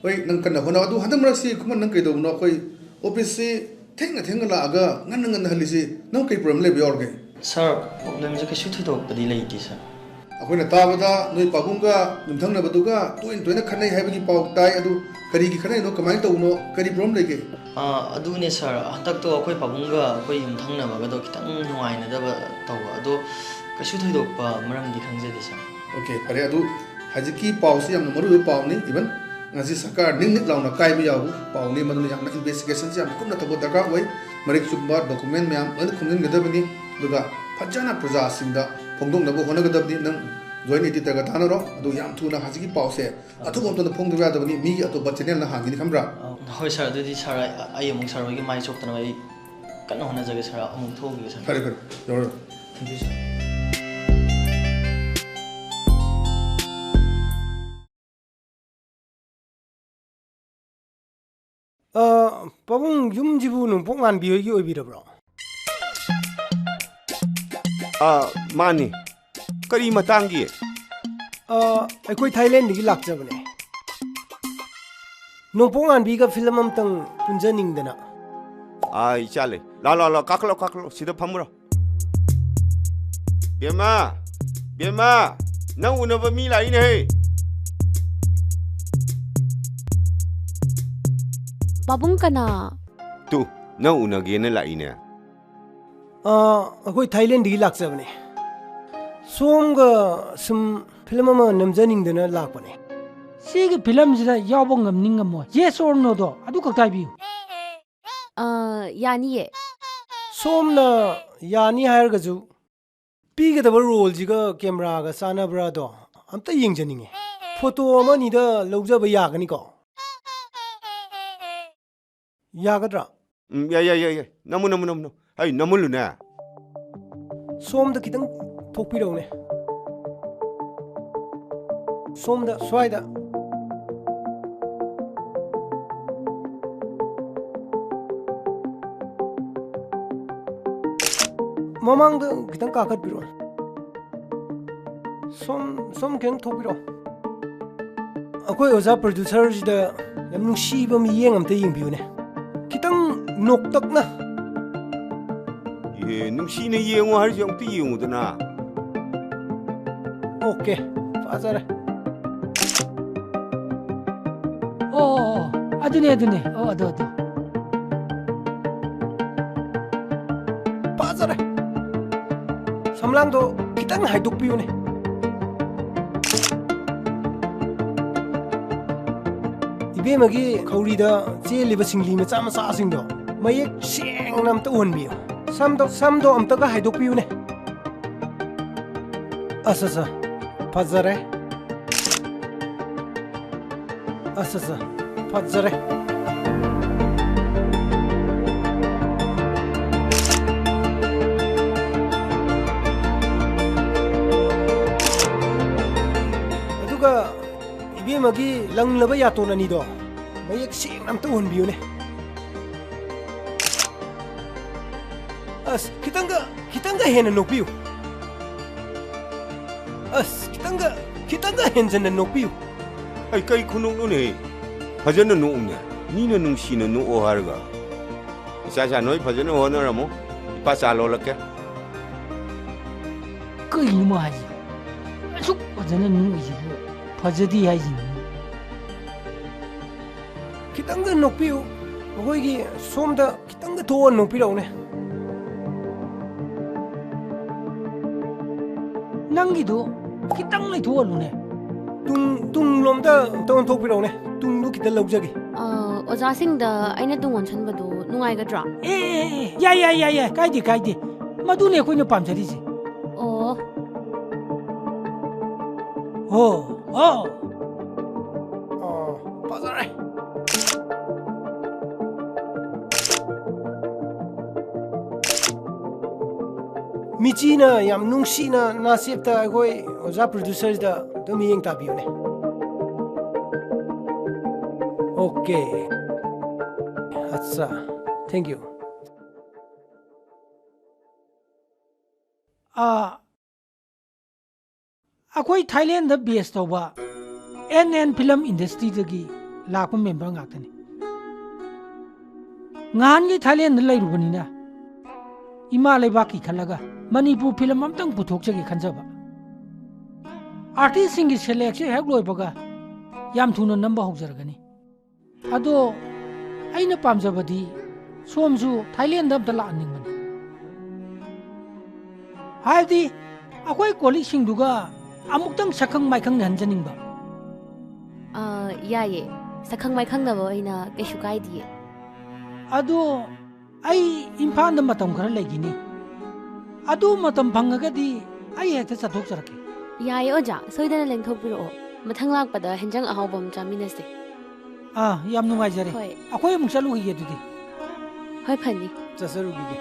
ꯍꯣꯏ, ꯅꯪ ꯀꯟꯅ ꯍꯣꯠꯅꯧ꯫ ꯑꯗꯨ ꯍꯟꯗꯛ ꯃꯔꯛꯁꯤ ꯈꯨꯃꯟ, ꯅꯪ ꯀꯩꯗꯧꯕꯅꯣ? ꯑꯩꯈꯣꯏ officeꯁꯤ ꯊꯦꯡꯅ ꯊꯦꯡꯅ ꯂꯥꯛꯑꯒ ꯉꯟꯅ ꯉꯟꯅ ꯍꯜꯂꯤꯁꯤ, ꯅꯪ ꯀꯩ problem ꯂꯩꯕ ꯌꯥꯎꯔꯒꯦ? Sir, problemꯁꯦ ꯀꯩꯁꯨ ꯊꯣꯏꯗꯣꯛꯄꯗꯤ ꯂꯩꯇꯦ sir꯫ ꯑꯩꯈꯣꯏꯅ ꯇꯥꯕꯗ ꯅꯣꯏ ꯄꯥꯕꯨꯡꯒ ꯌꯨꯝꯊꯪꯅꯕꯗꯨꯒ ꯇꯣꯏꯅ ꯇꯣꯏꯅ ꯈꯠꯅꯩ ꯍꯥꯏꯕꯒꯤ ꯄꯥꯎ ꯇꯥꯏ꯫ ꯑꯗꯨ ꯀꯔꯤꯒꯤ ꯈꯠꯅꯩꯅꯣ? ꯀꯃꯥꯏꯅ ꯇꯧꯕꯅꯣ? ꯀꯔꯤ problem ꯂꯩꯒꯦ? ꯑꯥ, ꯑꯗꯨꯅꯦ sir, ꯍꯟꯗꯛꯇꯣ ꯑꯩꯈꯣꯏ ꯄꯥꯕꯨꯡꯒ ꯑꯩꯈꯣꯏ ꯌꯨꯝꯊꯪꯅꯕꯒꯗꯣ ꯈꯤꯇꯪ ꯅꯨꯡꯉꯥꯏꯅꯗꯕ ꯇꯧꯕ꯫ ꯑꯗꯣ ꯀꯩꯁꯨ ꯊꯣꯏꯗꯣꯛꯄ ꯃꯔꯝꯗꯤ ꯈꯪꯖꯗꯦ sir꯫ Okay, ꯐꯔꯦ꯫ ꯑꯗꯨ ꯍꯧꯖꯤꯛꯀꯤ ꯄꯥꯎꯁꯤ ꯌꯥꯝꯅ ꯃꯔꯨꯑꯣꯏꯕ ꯄꯥꯎꯅꯤ꯫ Even ꯉꯁꯤ ꯁꯔꯀꯥꯔ ꯅꯤꯛ ꯅꯤꯛ ꯂꯥꯎꯅ ꯀꯥꯏꯕ ꯌꯥꯕ ꯄꯥꯎꯅꯤ꯫ ꯃꯗꯨꯅ ꯌꯥꯝꯅ investigationꯁꯤ ꯌꯥꯝ ꯀꯨꯞꯅ ꯇꯧꯕ ꯗꯔꯀꯥꯔ ꯑꯣꯏ꯫ ꯃꯔꯤꯛ ꯆꯨꯝꯕ document ꯃꯌꯥꯝ ꯂꯣꯏꯅ ꯈꯣꯝꯖꯤꯟꯒꯗꯕꯅꯤ꯫ ꯑꯗꯨꯒ ꯐꯖꯅ ꯄ꯭ꯔꯖꯥꯁꯤꯡꯗ ꯐꯣꯡꯗꯣꯛꯅꯕ ꯍꯣꯠꯅꯒꯗꯕꯅꯤ꯫ ꯅꯪ joint editorꯒ ꯇꯥꯟꯅꯔꯣ꯫ ꯑꯗꯨ ꯌꯥꯝ ꯊꯨꯅ ꯍꯧꯖꯤꯛꯀꯤ ꯄꯥꯎꯁꯦ ꯑꯊꯨꯕ ꯃꯇꯝꯗ ꯐꯣꯡꯗꯕ ꯌꯥꯗꯕꯅꯤ꯫ ꯃꯤꯒꯤ ꯑꯇꯣꯞꯄ channelꯅ ꯍꯥꯡꯒꯅꯤ, ꯈꯪꯕ꯭ꯔꯥ? ꯑ, ꯍꯣꯏ sir, ꯑꯗꯨꯗꯤ sir, ꯑꯩ, ꯑꯩ ꯑꯃꯨꯛ sir ꯍꯣꯏꯒꯤ ꯃꯥꯏ ꯆꯣꯞꯇꯅꯕ ꯑꯩ ꯀꯟꯅ ꯍꯣꯠꯅꯖꯒꯦ sir꯫ ꯑꯃꯨꯛ ꯊꯣꯛꯎꯈꯤꯒꯦ sir꯫ ꯐꯔꯦ, ꯐꯔꯦ, ꯌꯧꯔꯣ, ꯌꯧꯔꯣ꯫ Thank you sir꯫ ꯑ, ꯄꯥꯕꯨꯡ, ꯌꯨꯝꯁꯤꯕꯨ ꯅꯣꯡꯄꯣꯛ ꯉꯥꯟꯕꯤ ꯍꯣꯏꯒꯤ ꯑꯣꯏꯕꯤꯔꯕ꯭ꯔꯣ? ꯑ, ꯃꯥꯅꯤ꯫ ꯀꯔꯤ ꯃꯇꯥꯡꯒꯤ? ꯑ, ꯑꯩꯈꯣꯏ ꯊꯥꯏꯂꯦꯟꯗꯒꯤ ꯂꯥꯛꯆꯕꯅꯦ꯫ ꯅꯣꯡꯄꯣꯛ ꯉꯥꯟꯕꯤꯒ film ꯑꯝꯇꯪ ꯄꯨꯟꯖꯅꯤꯡꯗꯅ꯫ ꯑꯥ, ꯏꯆꯥ ꯂꯩ꯫ ꯂꯥꯛ, ꯂꯥꯛ, ꯂꯥꯛ, ꯀꯥꯈꯠꯂꯣ, ꯀꯥꯈꯠꯂꯣ, ꯁꯤꯗ ꯐꯝꯃꯨꯔꯣ꯫ ꯕꯦꯝꯃ, ꯕꯦꯝꯃ, ꯅꯪ ꯎꯅꯕ ꯃꯤ ꯂꯥꯛꯏꯅꯦꯍꯦ꯫ ꯄꯥꯕꯨꯡ ꯀꯅꯥ? ꯇꯨ, ꯅꯪ ꯎꯅꯒꯦꯅ ꯂꯥꯛꯏꯅꯦ꯫ ꯑ, ꯑꯩꯈꯣꯏ ꯊꯥꯏꯂꯦꯟꯗꯒꯤ ꯂꯥꯛꯆꯕꯅꯦ꯫ ꯁꯣꯝꯒ ꯁꯨꯝ film ꯑꯃ ꯅꯝꯖꯅꯤꯡꯗꯅ ꯂꯥꯛꯄꯅꯦ꯫ ꯁꯤꯒꯤ filmꯁꯤꯗ ꯌꯥꯎꯕ ꯉꯝꯅꯤ ꯉꯝꯃꯣꯏ, yes or noꯗꯣ ꯑꯗꯨ ꯈꯛꯇ ꯍꯥꯏꯕꯤꯌꯨ꯫ ꯑ, ꯌꯥꯅꯤꯌꯦ꯫ ꯁꯣꯝꯅ ꯌꯥꯅꯤ ꯍꯥꯏꯔꯒꯁꯨ, ꯄꯤꯒꯗꯕ roleꯁꯤꯒ cameraꯒ ꯆꯥꯟꯅꯕ꯭ꯔꯥꯗꯣ ꯑꯝꯇ ꯌꯦꯡꯖꯅꯤꯡꯉꯦ꯫ ꯐꯣꯇꯣ ꯑꯃ ꯑꯅꯤꯗ ꯂꯧꯖꯕ ꯌꯥꯒꯅꯤꯀꯣ? ꯌꯥꯒꯗ꯭ꯔꯥ? ꯎꯝ, ꯌꯥꯏ, ꯌꯥꯏ, ꯌꯥꯏ, ꯌꯥꯏ꯫ ꯅꯝꯃꯨ, ꯅꯝꯃꯨ, ꯅꯝꯃꯨ, ꯅꯝꯃꯨ꯫ ꯑꯩ ꯅꯝꯃꯨꯜꯂꯨꯅꯦ꯫ ꯁꯣꯝꯗ ꯈꯤꯇꯪ ꯊꯣꯛꯄꯤꯔꯛꯎꯅꯦ꯫ ꯁꯣꯝꯗ, ꯁ꯭ꯋꯥꯏꯗ꯫ ꯃꯃꯥꯡꯗ ꯈꯤꯇꯪ ꯀꯥꯈꯠꯄꯤꯔꯛꯑꯣ꯫ ꯁꯣꯝ, ꯁꯣꯝ ꯈꯤꯇꯪ ꯊꯣꯛꯄꯤꯔꯛꯑꯣ꯫ ꯑꯩꯈꯣꯏ ꯑꯣꯖꯥ producer ꯁꯤꯗ ꯌꯥꯝ ꯅꯨꯡꯁꯤꯕ ꯃꯤꯠꯌꯦꯡ ꯑꯝꯇ ꯌꯦꯡꯕꯤꯌꯨꯅꯦ꯫ ꯈꯤꯇꯪ ꯅꯣꯛꯇꯛꯅ꯫ ꯑꯦ, ꯅꯨꯡꯁꯤꯅ ꯌꯦꯡꯉꯣ ꯍꯥꯏꯔꯤꯁꯦ ꯑꯃꯨꯛꯇ ꯌꯦꯡꯉꯨꯗꯅ꯫ OK, ꯐꯖꯔꯦ꯫ ꯑꯣ, ꯑꯣ, ꯑꯣ, ꯑꯗꯨꯅꯦ, ꯑꯗꯨꯅꯦ꯫ ꯑꯣ, ꯑꯗꯨ, ꯑꯗꯨ꯫ ꯐꯖꯔꯦ꯫ ꯁꯝꯂꯥꯡꯗꯣ ꯈꯤꯇꯪ ꯍꯥꯏꯗꯣꯛꯄꯤꯌꯨꯅꯦ꯫ ꯏꯕꯦꯝꯃꯒꯤ ꯈꯧꯔꯤꯗ ꯆꯦꯜꯂꯤꯕ ꯁꯤꯡꯂꯤ ꯃꯆꯥ ꯃꯆꯥꯁꯤꯡꯗꯣ ꯃꯌꯦꯛ ꯁꯦꯡꯅ ꯑꯝꯇ ꯎꯍꯟꯕꯤꯌꯨ꯫ ꯁꯝꯗꯣ, ꯁꯝꯗꯣ ꯑꯝꯇꯒ ꯍꯥꯏꯗꯣꯛꯄꯤꯌꯨꯅꯦ꯫ ꯑꯁ, ꯑꯁ, ꯐꯖꯔꯦ꯫ ꯑꯁ, ꯑꯁ, ꯐꯖꯔꯦ꯫ ꯑꯗꯨꯒ ꯏꯕꯦꯝꯃꯒꯤ ꯂꯪꯂꯕ ꯌꯥꯇꯣꯟ ꯑꯅꯤꯗꯣ ꯃꯌꯦꯛ ꯁꯦꯡꯅ ꯑꯝꯇ ꯎꯍꯟꯕꯤꯌꯨꯅꯦ꯫ ꯑꯁ, ꯈꯤꯇꯪꯒ, ꯈꯤꯇꯪꯒ ꯍꯦꯟꯅ ꯅꯣꯛꯄꯤꯌꯨ꯫ ꯑꯁ, ꯈꯤꯇꯪꯒ, ꯈꯤꯇꯪꯒ ꯍꯦꯟꯖꯟꯅ ꯅꯣꯛꯄꯤꯌꯨ꯫ ꯑꯩ ꯀꯩ ꯈꯨꯅꯣꯛꯅꯣꯅꯦ? ꯐꯖꯅ ꯅꯣꯛꯎꯅꯦ꯫ ꯃꯤꯅ ꯅꯨꯡꯁꯤꯅ ꯅꯣꯛꯑꯣ ꯍꯥꯏꯔꯒ꯫ ꯏꯆꯥ ꯏꯆꯥ, ꯅꯣꯏ ꯐꯖꯅ ꯍꯣꯠꯅꯔꯝꯃꯣ꯫ ꯏꯄꯥ ꯆꯥ ꯂꯣꯜꯂꯛꯀꯦ꯫ ꯀꯩꯅꯣ ꯃꯥ ꯍꯥꯏꯁꯤꯕꯣ? ꯑꯁꯨꯛ ꯐꯖꯅ ꯅꯣꯛꯏꯁꯤꯕꯨ ꯐꯖꯗꯦ ꯍꯥꯏꯁꯤꯅꯤ꯫ ꯈꯤꯇꯪꯒ ꯅꯣꯛꯄꯤꯌꯨ꯫ ꯑꯩꯈꯣꯏꯒꯤ ꯁꯣꯝꯗ ꯈꯤꯇꯪꯒ ꯊꯣꯛꯑ ꯅꯣꯛꯄꯤꯔꯛꯎꯅꯦ꯫ ꯅꯪꯒꯤꯗꯨ ꯈꯤꯇꯪ ꯂꯩꯊꯣꯛꯍꯜꯂꯨꯅꯦ꯫ ꯇꯨꯡ, ꯇꯨꯡꯂꯣꯝꯗ ꯑꯝꯇ ꯑꯣꯟꯊꯣꯛꯄꯤꯔꯛꯎꯅꯦ꯫ ꯇꯨꯡꯗꯨ ꯈꯤꯇ ꯂꯧꯖꯒꯦ꯫ ꯑ, ꯑꯣꯖꯥꯁꯤꯡꯗ ꯑꯩꯅ ꯇꯨꯡ ꯑꯣꯟꯁꯟꯕꯗꯨ ꯅꯨꯡꯉꯥꯏꯒꯗ꯭ꯔꯥ? ꯑꯦ, ꯑꯦ, ꯑꯦ, ꯌꯥꯏ, ꯌꯥꯏ, ꯌꯥꯏ, ꯌꯥꯏ, ꯀꯥꯏꯗꯦ, ꯀꯥꯏꯗꯦ꯫ ꯃꯗꯨꯅꯦ ꯑꯩꯈꯣꯏꯅ ꯄꯥꯝꯖꯔꯤꯁꯦ꯫ ꯑꯣ꯫ ꯑꯣ, ꯑꯣ꯫ ꯐꯖꯔꯦ꯫ ꯃꯤꯆꯤꯅ ꯌꯥꯝ ꯅꯨꯡꯁꯤꯅ ꯅꯥꯁꯦꯞꯇ ꯑꯩꯈꯣꯏ ꯑꯣꯖꯥ producerꯗ ꯑꯗꯨꯝ ꯃꯤꯠꯌꯦꯡ ꯇꯥꯕꯤꯌꯨꯅꯦ꯫ Okay. ꯑꯠꯆꯥ꯫ Thank you꯫ ꯑꯥ, ꯑꯩꯈꯣꯏ ꯊꯥꯏꯂꯦꯟꯗ base ꯇꯧꯕ N N Film Industryꯗꯒꯤ ꯂꯥꯛꯄ member ꯉꯥꯛꯇꯅꯤ꯫ ꯉꯍꯥꯟꯒꯤ ꯊꯥꯏꯂꯦꯟꯗ ꯂꯩꯔꯨꯕꯅꯤꯅ ꯏꯃꯥ ꯂꯩꯕꯥꯛꯀꯤ ꯈꯜꯂꯒ ꯃꯅꯤꯄꯨꯔ film ꯑꯝꯇꯪ ꯄꯨꯊꯣꯛꯆꯒꯦ ꯈꯟꯖꯕ꯫ Artistꯁꯤꯡꯒꯤ selectꯁꯦ ꯍꯦꯛ ꯂꯣꯏꯕꯒ ꯌꯥꯝ ꯊꯨꯅ ꯅꯝꯕ ꯍꯧꯖꯔꯒꯅꯤ꯫ ꯑꯗꯣ ꯑꯩꯅ ꯄꯥꯝꯖꯕꯗꯤ ꯁꯣꯝꯁꯨ ꯊꯥꯏꯂꯦꯟꯗ ꯑꯝꯇ ꯂꯥꯛꯍꯟꯅꯤꯡꯕꯅꯤ꯫ ꯍꯥꯏꯕꯗꯤ ꯑꯩꯈꯣꯏ colleagueꯁꯤꯡꯗꯨꯒ ꯑꯃꯨꯛꯇꯪ ꯁꯛꯈꯪ ꯃꯥꯏꯈꯪꯅꯍꯟꯖꯅꯤꯡꯕ꯫ ꯑꯥ, ꯌꯥꯏꯌꯦ꯫ ꯁꯛꯈꯪ ꯃꯥꯏꯈꯪꯅꯕ ꯑꯣꯏꯅ ꯀꯩꯁꯨ ꯀꯥꯏꯗꯤꯌꯦ꯫ ꯑꯗꯣ ꯑꯩ ꯏꯝꯐꯥꯜꯗ ꯃꯇꯝ ꯈꯔ ꯂꯩꯈꯤꯅꯤ꯫ ꯑꯗꯨ ꯃꯇꯝ ꯐꯪꯉꯒꯗꯤ ꯑꯩ ꯍꯦꯛꯇ ꯆꯠꯊꯣꯛꯆꯔꯛꯀꯦ꯫ ꯌꯥꯏꯌꯦ ꯑꯣꯖꯥ, ꯁꯣꯏꯗꯅ ꯂꯦꯡꯊꯣꯛꯄꯤꯔꯛꯑꯣ꯫ ꯃꯊꯪ ꯂꯥꯛꯄꯗ ꯍꯦꯟꯖꯥꯡ ꯑꯍꯥꯎꯕ ꯑꯃ ꯆꯥꯃꯤꯟꯅꯁꯦ꯫ ꯑꯥ, ꯌꯥꯝ ꯅꯨꯡꯉꯥꯏꯖꯔꯦ꯫ ꯍꯣꯏ꯫ ꯑꯩꯈꯣꯏ ꯑꯃꯨꯛ ꯆꯠꯂꯨꯈꯤꯒꯦ ꯑꯗꯨꯗꯤ꯫ ꯍꯣꯏ, ꯐꯅꯤ꯫ ꯆꯠꯆꯔꯨꯈꯤꯒꯦ꯫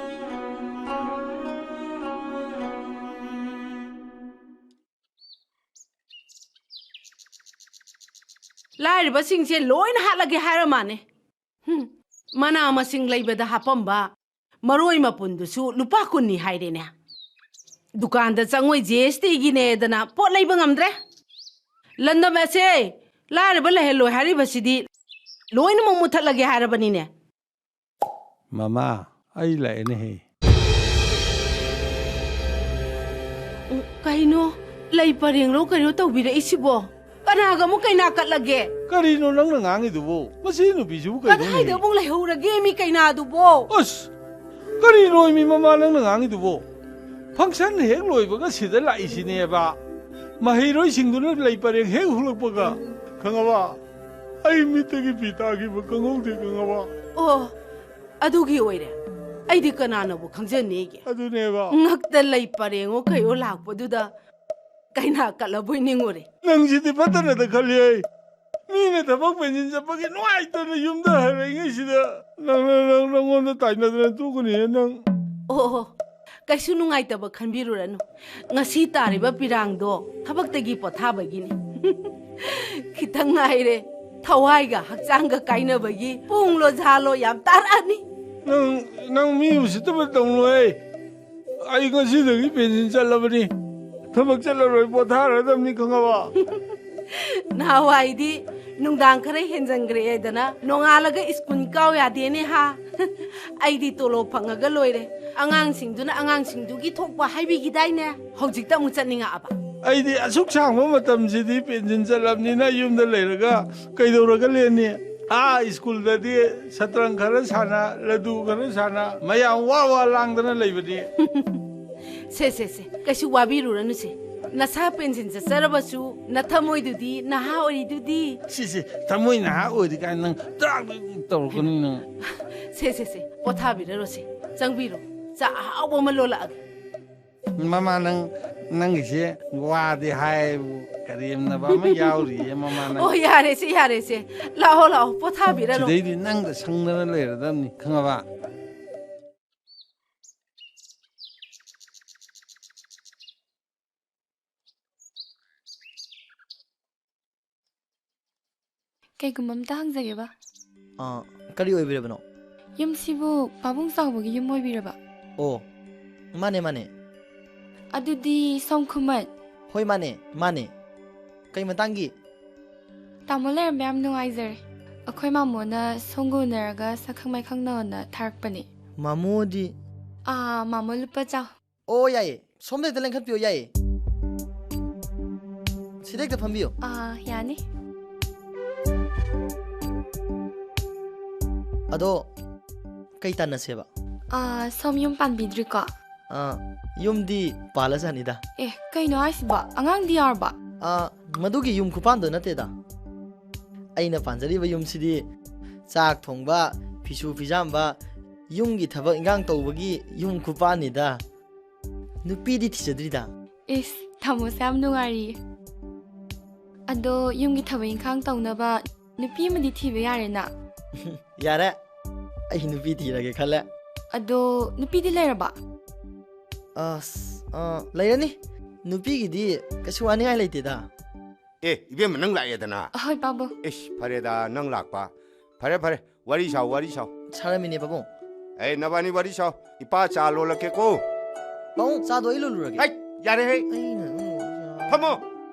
ꯂꯥꯏꯔꯕꯁꯤꯡꯁꯦ ꯂꯣꯏꯅ ꯍꯥꯠꯂꯒꯦ ꯍꯥꯏꯔ ꯃꯥꯅꯦ꯫ ꯍꯨꯝ, ꯃꯅꯥ ꯃꯁꯤꯡ ꯂꯩꯕꯗ ꯍꯥꯞꯄꯝꯕ ꯃꯔꯣꯏ ꯃꯄꯨꯟꯗꯨꯁꯨ ꯂꯨꯄꯥ ꯀꯨꯟꯅꯤ ꯍꯥꯏꯔꯦꯅꯦ꯫ ꯗꯨꯀꯥꯟꯗ ꯆꯪꯉꯣꯏ, G S T ꯒꯤꯅꯦꯗꯅ ꯄꯣꯠ ꯂꯩꯕ ꯉꯝꯗ꯭ꯔꯦ꯫ ꯂꯝꯗꯝ ꯑꯁꯦ ꯂꯥꯏꯔꯕ ꯂꯩꯍꯜꯂꯣꯏ ꯍꯥꯏꯔꯤꯕꯁꯤꯗꯤ ꯂꯣꯏꯅꯃꯛ ꯃꯨꯠꯊꯠꯂꯒꯦ ꯍꯥꯏꯔꯕꯅꯤꯅꯦ꯫ ꯃꯃꯥ, ꯑꯩ ꯂꯥꯛꯑꯦꯅꯦꯍꯦ꯫ ꯎꯝ, ꯀꯩꯅꯣ? ꯂꯩ ꯄꯔꯦꯡꯂꯣ ꯀꯩꯅꯣ ꯇꯧꯕꯤꯔꯛꯏꯁꯤꯕꯣ? ꯀꯅꯥꯒ ꯑꯃꯨꯛ ꯀꯩꯅꯥ ꯀꯠꯂꯒꯦ? ꯀꯔꯤꯅꯣ ꯅꯪꯅ ꯉꯥꯡꯉꯤꯗꯨꯕꯣ? ꯃꯁꯤ ꯅꯨꯄꯤꯁꯤꯕꯨ ꯀꯩꯅꯣꯅꯦꯍꯦ? ꯀꯗꯥꯏꯗ ꯑꯃꯨꯛ ꯂꯩꯍꯧꯔꯒꯦ ꯃꯤ ꯀꯩꯅꯥꯗꯨꯕꯣ? ꯑꯁ! ꯀꯔꯤꯅꯣ ꯃꯤ ꯃꯃꯥ ꯅꯪꯅ ꯉꯥꯡꯉꯤꯗꯨꯕꯣ? Function ꯍꯦꯛ ꯂꯣꯏꯕꯒ ꯁꯤꯗ ꯂꯥꯛꯏꯁꯤꯅꯦꯕ꯫ ꯃꯍꯩꯔꯣꯏꯁꯤꯡꯗꯨꯅ ꯂꯩ ꯄꯔꯦꯡ ꯍꯦꯛ ꯍꯨꯛꯂꯛꯄꯒ, ꯈꯪꯉꯕ? ꯑꯩ ꯃꯤꯠꯇꯒꯤ ꯄꯤ ꯇꯥꯈꯤꯕ ꯈꯪꯍꯧꯗꯦ, ꯈꯪꯉꯕ? ꯑꯣ, ꯑꯗꯨꯒꯤ ꯑꯣꯏꯔꯦ꯫ ꯑꯩꯗꯤ ꯀꯅꯥꯅꯕꯨ ꯈꯪꯖꯅꯦꯒꯦ? ꯑꯗꯨꯅꯦꯕ꯫ ꯉꯛꯇ ꯂꯩ ꯄꯔꯦꯡꯉꯣ ꯀꯩꯌꯣ ꯂꯥꯛꯄꯗꯨꯗ ꯀꯩꯅꯥ ꯀꯠꯂꯕꯣꯏ ꯅꯤꯡꯉꯨꯔꯦ꯫ ꯅꯪꯁꯤꯗꯤ ꯐꯠꯇꯅꯗ ꯈꯜꯂꯤ ꯑꯩ꯫ ꯃꯤ ꯑꯩꯅ ꯊꯕꯛ ꯄꯦꯟꯁꯤꯟ ꯆꯠꯄꯒꯤ ꯅꯨꯡꯉꯥꯏꯇꯅ ꯌꯨꯝꯗ ꯍꯜꯂꯛꯏꯉꯩꯁꯤꯗ ꯅꯪ, ꯅꯪ, ꯅꯪ, ꯅꯪꯉꯣꯟꯗ ꯇꯥꯏꯅꯗꯅ ꯇꯣꯛꯀꯅꯤꯍꯦ ꯅꯪ꯫ ꯑꯣ, ꯑꯣ, ꯀꯩꯁꯨ ꯅꯨꯡꯉꯥꯏꯇꯕ ꯈꯟꯕꯤꯔꯨꯔꯅꯨ꯫ ꯉꯁꯤ ꯇꯥꯔꯤꯕ ꯄꯤꯔꯥꯡꯗꯣ ꯊꯕꯛꯇꯒꯤ ꯄꯣꯊꯥꯕꯒꯤꯅꯤ꯫ ꯈꯤꯇꯪ ꯉꯥꯏꯔꯦ ꯊꯋꯥꯏꯒ ꯍꯛꯆꯥꯡꯒ ꯀꯥꯏꯅꯕꯒꯤ ꯄꯨꯡꯂꯣ ꯖꯥꯂꯣ ꯌꯥꯝ ꯇꯥꯔꯛꯑꯅꯤ꯫ ꯅꯪ, ꯅꯪ ꯃꯤ ꯎꯁꯤꯠꯇꯕ ꯇꯧꯅꯨꯍꯦ꯫ ꯑꯩ ꯉꯁꯤꯗꯒꯤ ꯄꯦꯟꯁꯤꯟ ꯆꯠꯂꯕꯅꯤ꯫ ꯊꯕꯛ ꯆꯠꯂꯔꯣꯏ, ꯄꯣꯊꯥꯔꯗꯕꯅꯤ, ꯈꯪꯉꯕ? ꯅꯍꯥꯟꯋꯥꯏꯗꯤ ꯅꯨꯡꯗꯥꯡ ꯈꯔ ꯍꯦꯟꯖꯟꯈ꯭ꯔꯦꯗꯅ ꯅꯣꯡꯉꯥꯜꯂꯒ ꯁ꯭ꯀꯨꯜ ꯀꯥꯎ ꯌꯥꯗꯦꯅꯦ ꯍꯥ? ꯑꯩꯗꯤ ꯇꯣꯂꯣꯞ ꯐꯪꯉꯒ ꯂꯣꯏꯔꯦ꯫ ꯑꯉꯥꯡꯁꯤꯡꯗꯨꯅ ꯑꯉꯥꯡꯁꯤꯡꯗꯨꯒꯤ ꯊꯣꯛꯄ ꯍꯥꯏꯕꯤꯈꯤꯗꯥꯏꯅꯦ? ꯍꯧꯖꯤꯛꯇ ꯑꯃꯨꯛ ꯆꯠꯅꯤꯡꯉꯛꯑꯕ? ꯑꯩꯗꯤ ꯑꯁꯨꯛ ꯁꯥꯡꯕ ꯃꯇꯝꯁꯤꯗꯤ ꯄꯦꯟꯁꯤꯟ ꯆꯠꯂꯕꯅꯤꯅ ꯌꯨꯝꯗ ꯂꯩꯔꯒ ꯀꯩꯗꯧꯔꯒ ꯂꯦꯟꯅꯤ? ꯑꯥ ꯁ꯭ꯀꯨꯜꯗꯗꯤ ꯁꯇ꯭ꯔꯪ ꯈꯔ ꯁꯥꯟꯅ, ꯂꯗꯨ ꯈꯔ ꯁꯥꯟꯅ, ꯃꯌꯥꯝ ꯋꯥ ꯋꯥ ꯂꯥꯡꯗꯅ ꯂꯩꯕꯅꯤ꯫ ꯁꯦ, ꯁꯦ, ꯁꯦ, ꯀꯩꯁꯨ ꯋꯥꯕꯤꯔꯨꯔꯅꯨꯁꯦ꯫ ꯅꯁꯥ ꯄꯦꯟꯁꯤꯟ ꯆꯠꯆꯔꯕꯁꯨ ꯅꯊꯃꯣꯏꯗꯨꯗꯤ ꯅꯍꯥ ꯑꯣꯏꯔꯤꯗꯨꯗꯤ꯫ ꯁꯤꯁꯦ, ꯊꯃꯣꯏ ꯅꯍꯥ ꯑꯣꯏꯔꯤ ꯀꯥꯏꯅ ꯅꯪ ꯇ꯭ꯔꯥꯛ ꯇꯧꯔꯛꯀꯅꯤ ꯅꯪ꯫ ꯁꯦ, ꯁꯦ, ꯁꯦ, ꯄꯣꯊꯥꯕꯤꯔꯔꯣꯁꯦ꯫ ꯆꯪꯕꯤꯔꯣ꯫ ꯆꯥ ꯑꯍꯥꯎꯕ ꯑꯃ ꯂꯣꯜꯂꯛꯑꯒꯦ꯫ ꯃꯃꯥ, ꯅꯪ, ꯅꯪꯒꯤꯁꯦ ꯋꯥꯗꯤ ꯍꯥꯏꯕꯨ ꯀꯔꯦꯝꯅꯕ ꯑꯃ ꯌꯥꯎꯔꯤꯌꯦ, ꯃꯃꯥ, ꯅꯪ꯫ ꯑꯣ, ꯌꯥꯔꯦꯁꯦ, ꯌꯥꯔꯦꯁꯦ꯫ ꯂꯥꯛꯑꯣ, ꯂꯥꯛꯑꯣ, ꯄꯣꯊꯥꯕꯤꯔꯔꯣ꯫ ꯁꯤꯗꯩꯗꯤ ꯅꯪꯗ ꯁꯪꯗꯅ ꯂꯩꯔꯗꯕꯅꯤ, ꯈꯪꯉꯕ? ꯀꯩꯒꯨꯝꯕ ꯑꯝꯇ ꯍꯪꯖꯒꯦꯕ꯫ ꯑꯥ, ꯀꯔꯤ ꯑꯣꯏꯕꯤꯔꯕꯅꯣ? ꯌꯨꯝꯁꯤꯕꯨ ꯄꯥꯕꯨꯡ ꯆꯥꯎꯕꯒꯤ ꯌꯨꯝ ꯑꯣꯏꯕꯤꯔꯕ? ꯑꯣ, ꯃꯥꯅꯦ, ꯃꯥꯅꯦ꯫ ꯑꯗꯨꯗꯤ ꯁꯣꯝ ꯈꯨꯃꯟ? ꯍꯣꯏ, ꯃꯥꯅꯦ, ꯃꯥꯅꯦ꯫ ꯀꯩ ꯃꯇꯥꯡꯒꯤ? ꯇꯥꯃꯣ ꯂꯩꯔꯝꯕ ꯌꯥꯝ ꯅꯨꯡꯉꯥꯏꯖꯔꯦ꯫ ꯑꯩꯈꯣꯏ ꯃꯥꯃꯣꯅ ꯁꯣꯝꯒ ꯎꯅꯔꯒ ꯁꯛꯈꯪ ꯃꯥꯏꯈꯪꯅꯧꯅ ꯊꯥꯔꯛꯄꯅꯦ꯫ ꯃꯥꯃꯣꯗꯤ? ꯑꯥ, ꯃꯥꯃꯣ ꯂꯨꯄꯥ ꯆꯥꯎ꯫ ꯑꯣ, ꯌꯥꯏꯌꯦ꯫ ꯁꯣꯝꯗ ꯍꯦꯛꯇ ꯂꯦꯡꯈꯠꯄꯤꯌꯣ, ꯌꯥꯏꯌꯦ꯫ ꯁꯤꯗ ꯍꯦꯛꯇ ꯐꯝꯕꯤꯌꯣ꯫ ꯑꯥ, ꯌꯥꯅꯤ꯫ ꯑꯗꯣ, ꯀꯩ ꯇꯥꯟꯅꯁꯦꯕ? ꯑꯥ, ꯁꯣꯝ ꯌꯨꯝ ꯄꯥꯟꯕꯤꯗ꯭ꯔꯤꯀꯣ? ꯑꯥ, ꯌꯨꯝꯗꯤ ꯄꯥꯜꯂꯖꯥꯠꯅꯤꯗ꯫ ꯑꯦ, ꯀꯩꯅꯣ ꯍꯥꯏꯁꯤꯕꯣ? ꯑꯉꯥꯡꯗꯤ ꯌꯥꯎꯔꯕꯣ? ꯑꯥ, ꯃꯗꯨꯒꯤ ꯌꯨꯝ ꯈꯨꯄꯥꯟꯗꯣ ꯅꯠꯇꯦꯗ꯫ ꯑꯩꯅ ꯄꯥꯟꯖꯔꯤꯕ ꯌꯨꯝꯁꯤꯗꯤ ꯆꯥꯛ ꯊꯣꯡꯕ, ꯐꯤꯁꯨ ꯐꯤꯖꯥꯝꯕ, ꯌꯨꯝꯒꯤ ꯊꯕꯛ ꯏꯟꯈꯥꯡ ꯇꯧꯕꯒꯤ ꯌꯨꯝ ꯈꯨꯄꯥꯟꯅꯤꯗ꯫ ꯅꯨꯄꯤꯗꯤ ꯊꯤꯖꯗ꯭ꯔꯤꯗ꯫ ꯏꯁ, ꯇꯥꯃꯣꯁꯦ ꯌꯥꯝ ꯅꯨꯡꯉꯥꯏꯔꯤꯌꯦ꯫ ꯑꯗꯣ ꯌꯨꯝꯒꯤ ꯊꯕꯛ ꯏꯪꯈꯥꯡ ꯇꯧꯅꯕ ꯅꯨꯄꯤ ꯑꯃꯗꯤ ꯊꯤꯕ ꯌꯥꯔꯦꯅ꯫ ꯌꯥꯔꯦ, ꯑꯩ ꯅꯨꯄꯤ ꯊꯤꯔꯒꯦ ꯈꯜꯂꯦ꯫ ꯑꯗꯣ ꯅꯨꯄꯤꯗꯤ ꯂꯩꯔꯕ? ꯑꯁ, ꯑ, ꯂꯩꯔꯅꯤ꯫ ꯅꯨꯄꯤꯒꯤꯗꯤ ꯀꯩꯁꯨ ꯋꯥꯅꯤꯡꯉꯥꯏ ꯂꯩꯇꯦꯗ꯫ ꯑꯦ, ꯏꯕꯦꯝꯃ, ꯅꯪ ꯂꯥꯛꯑꯦꯗꯅ꯫ ꯑꯍꯣꯏ ꯄꯥꯕꯨꯡ꯫ ꯏꯁ, ꯐꯔꯦꯗ, ꯅꯪ ꯂꯥꯛꯄ꯫ ꯐꯔꯦ, ꯐꯔꯦ, ꯋꯥꯔꯤ ꯁꯥꯎ, ꯋꯥꯔꯤ ꯁꯥꯎ꯫ ꯁꯥꯔꯝꯃꯤꯅꯦ ꯄꯥꯕꯨꯡ꯫ ꯑꯦ, ꯅꯕꯥꯅꯤ ꯋꯥꯔꯤ ꯁꯥꯎ꯫ ꯏꯄꯥ ꯆꯥ ꯂꯣꯜꯂꯛꯀꯦꯀꯣ꯫ ꯄꯥꯕꯨꯡ, ꯆꯥꯗꯣ ꯑꯩ ꯂꯣꯜꯂꯨꯔꯒꯦ꯫ ꯑꯩ, ꯌꯥꯔꯦ ꯍꯦ꯫ ꯑꯩꯅ ꯎꯝ, ꯐꯝꯃꯣ꯫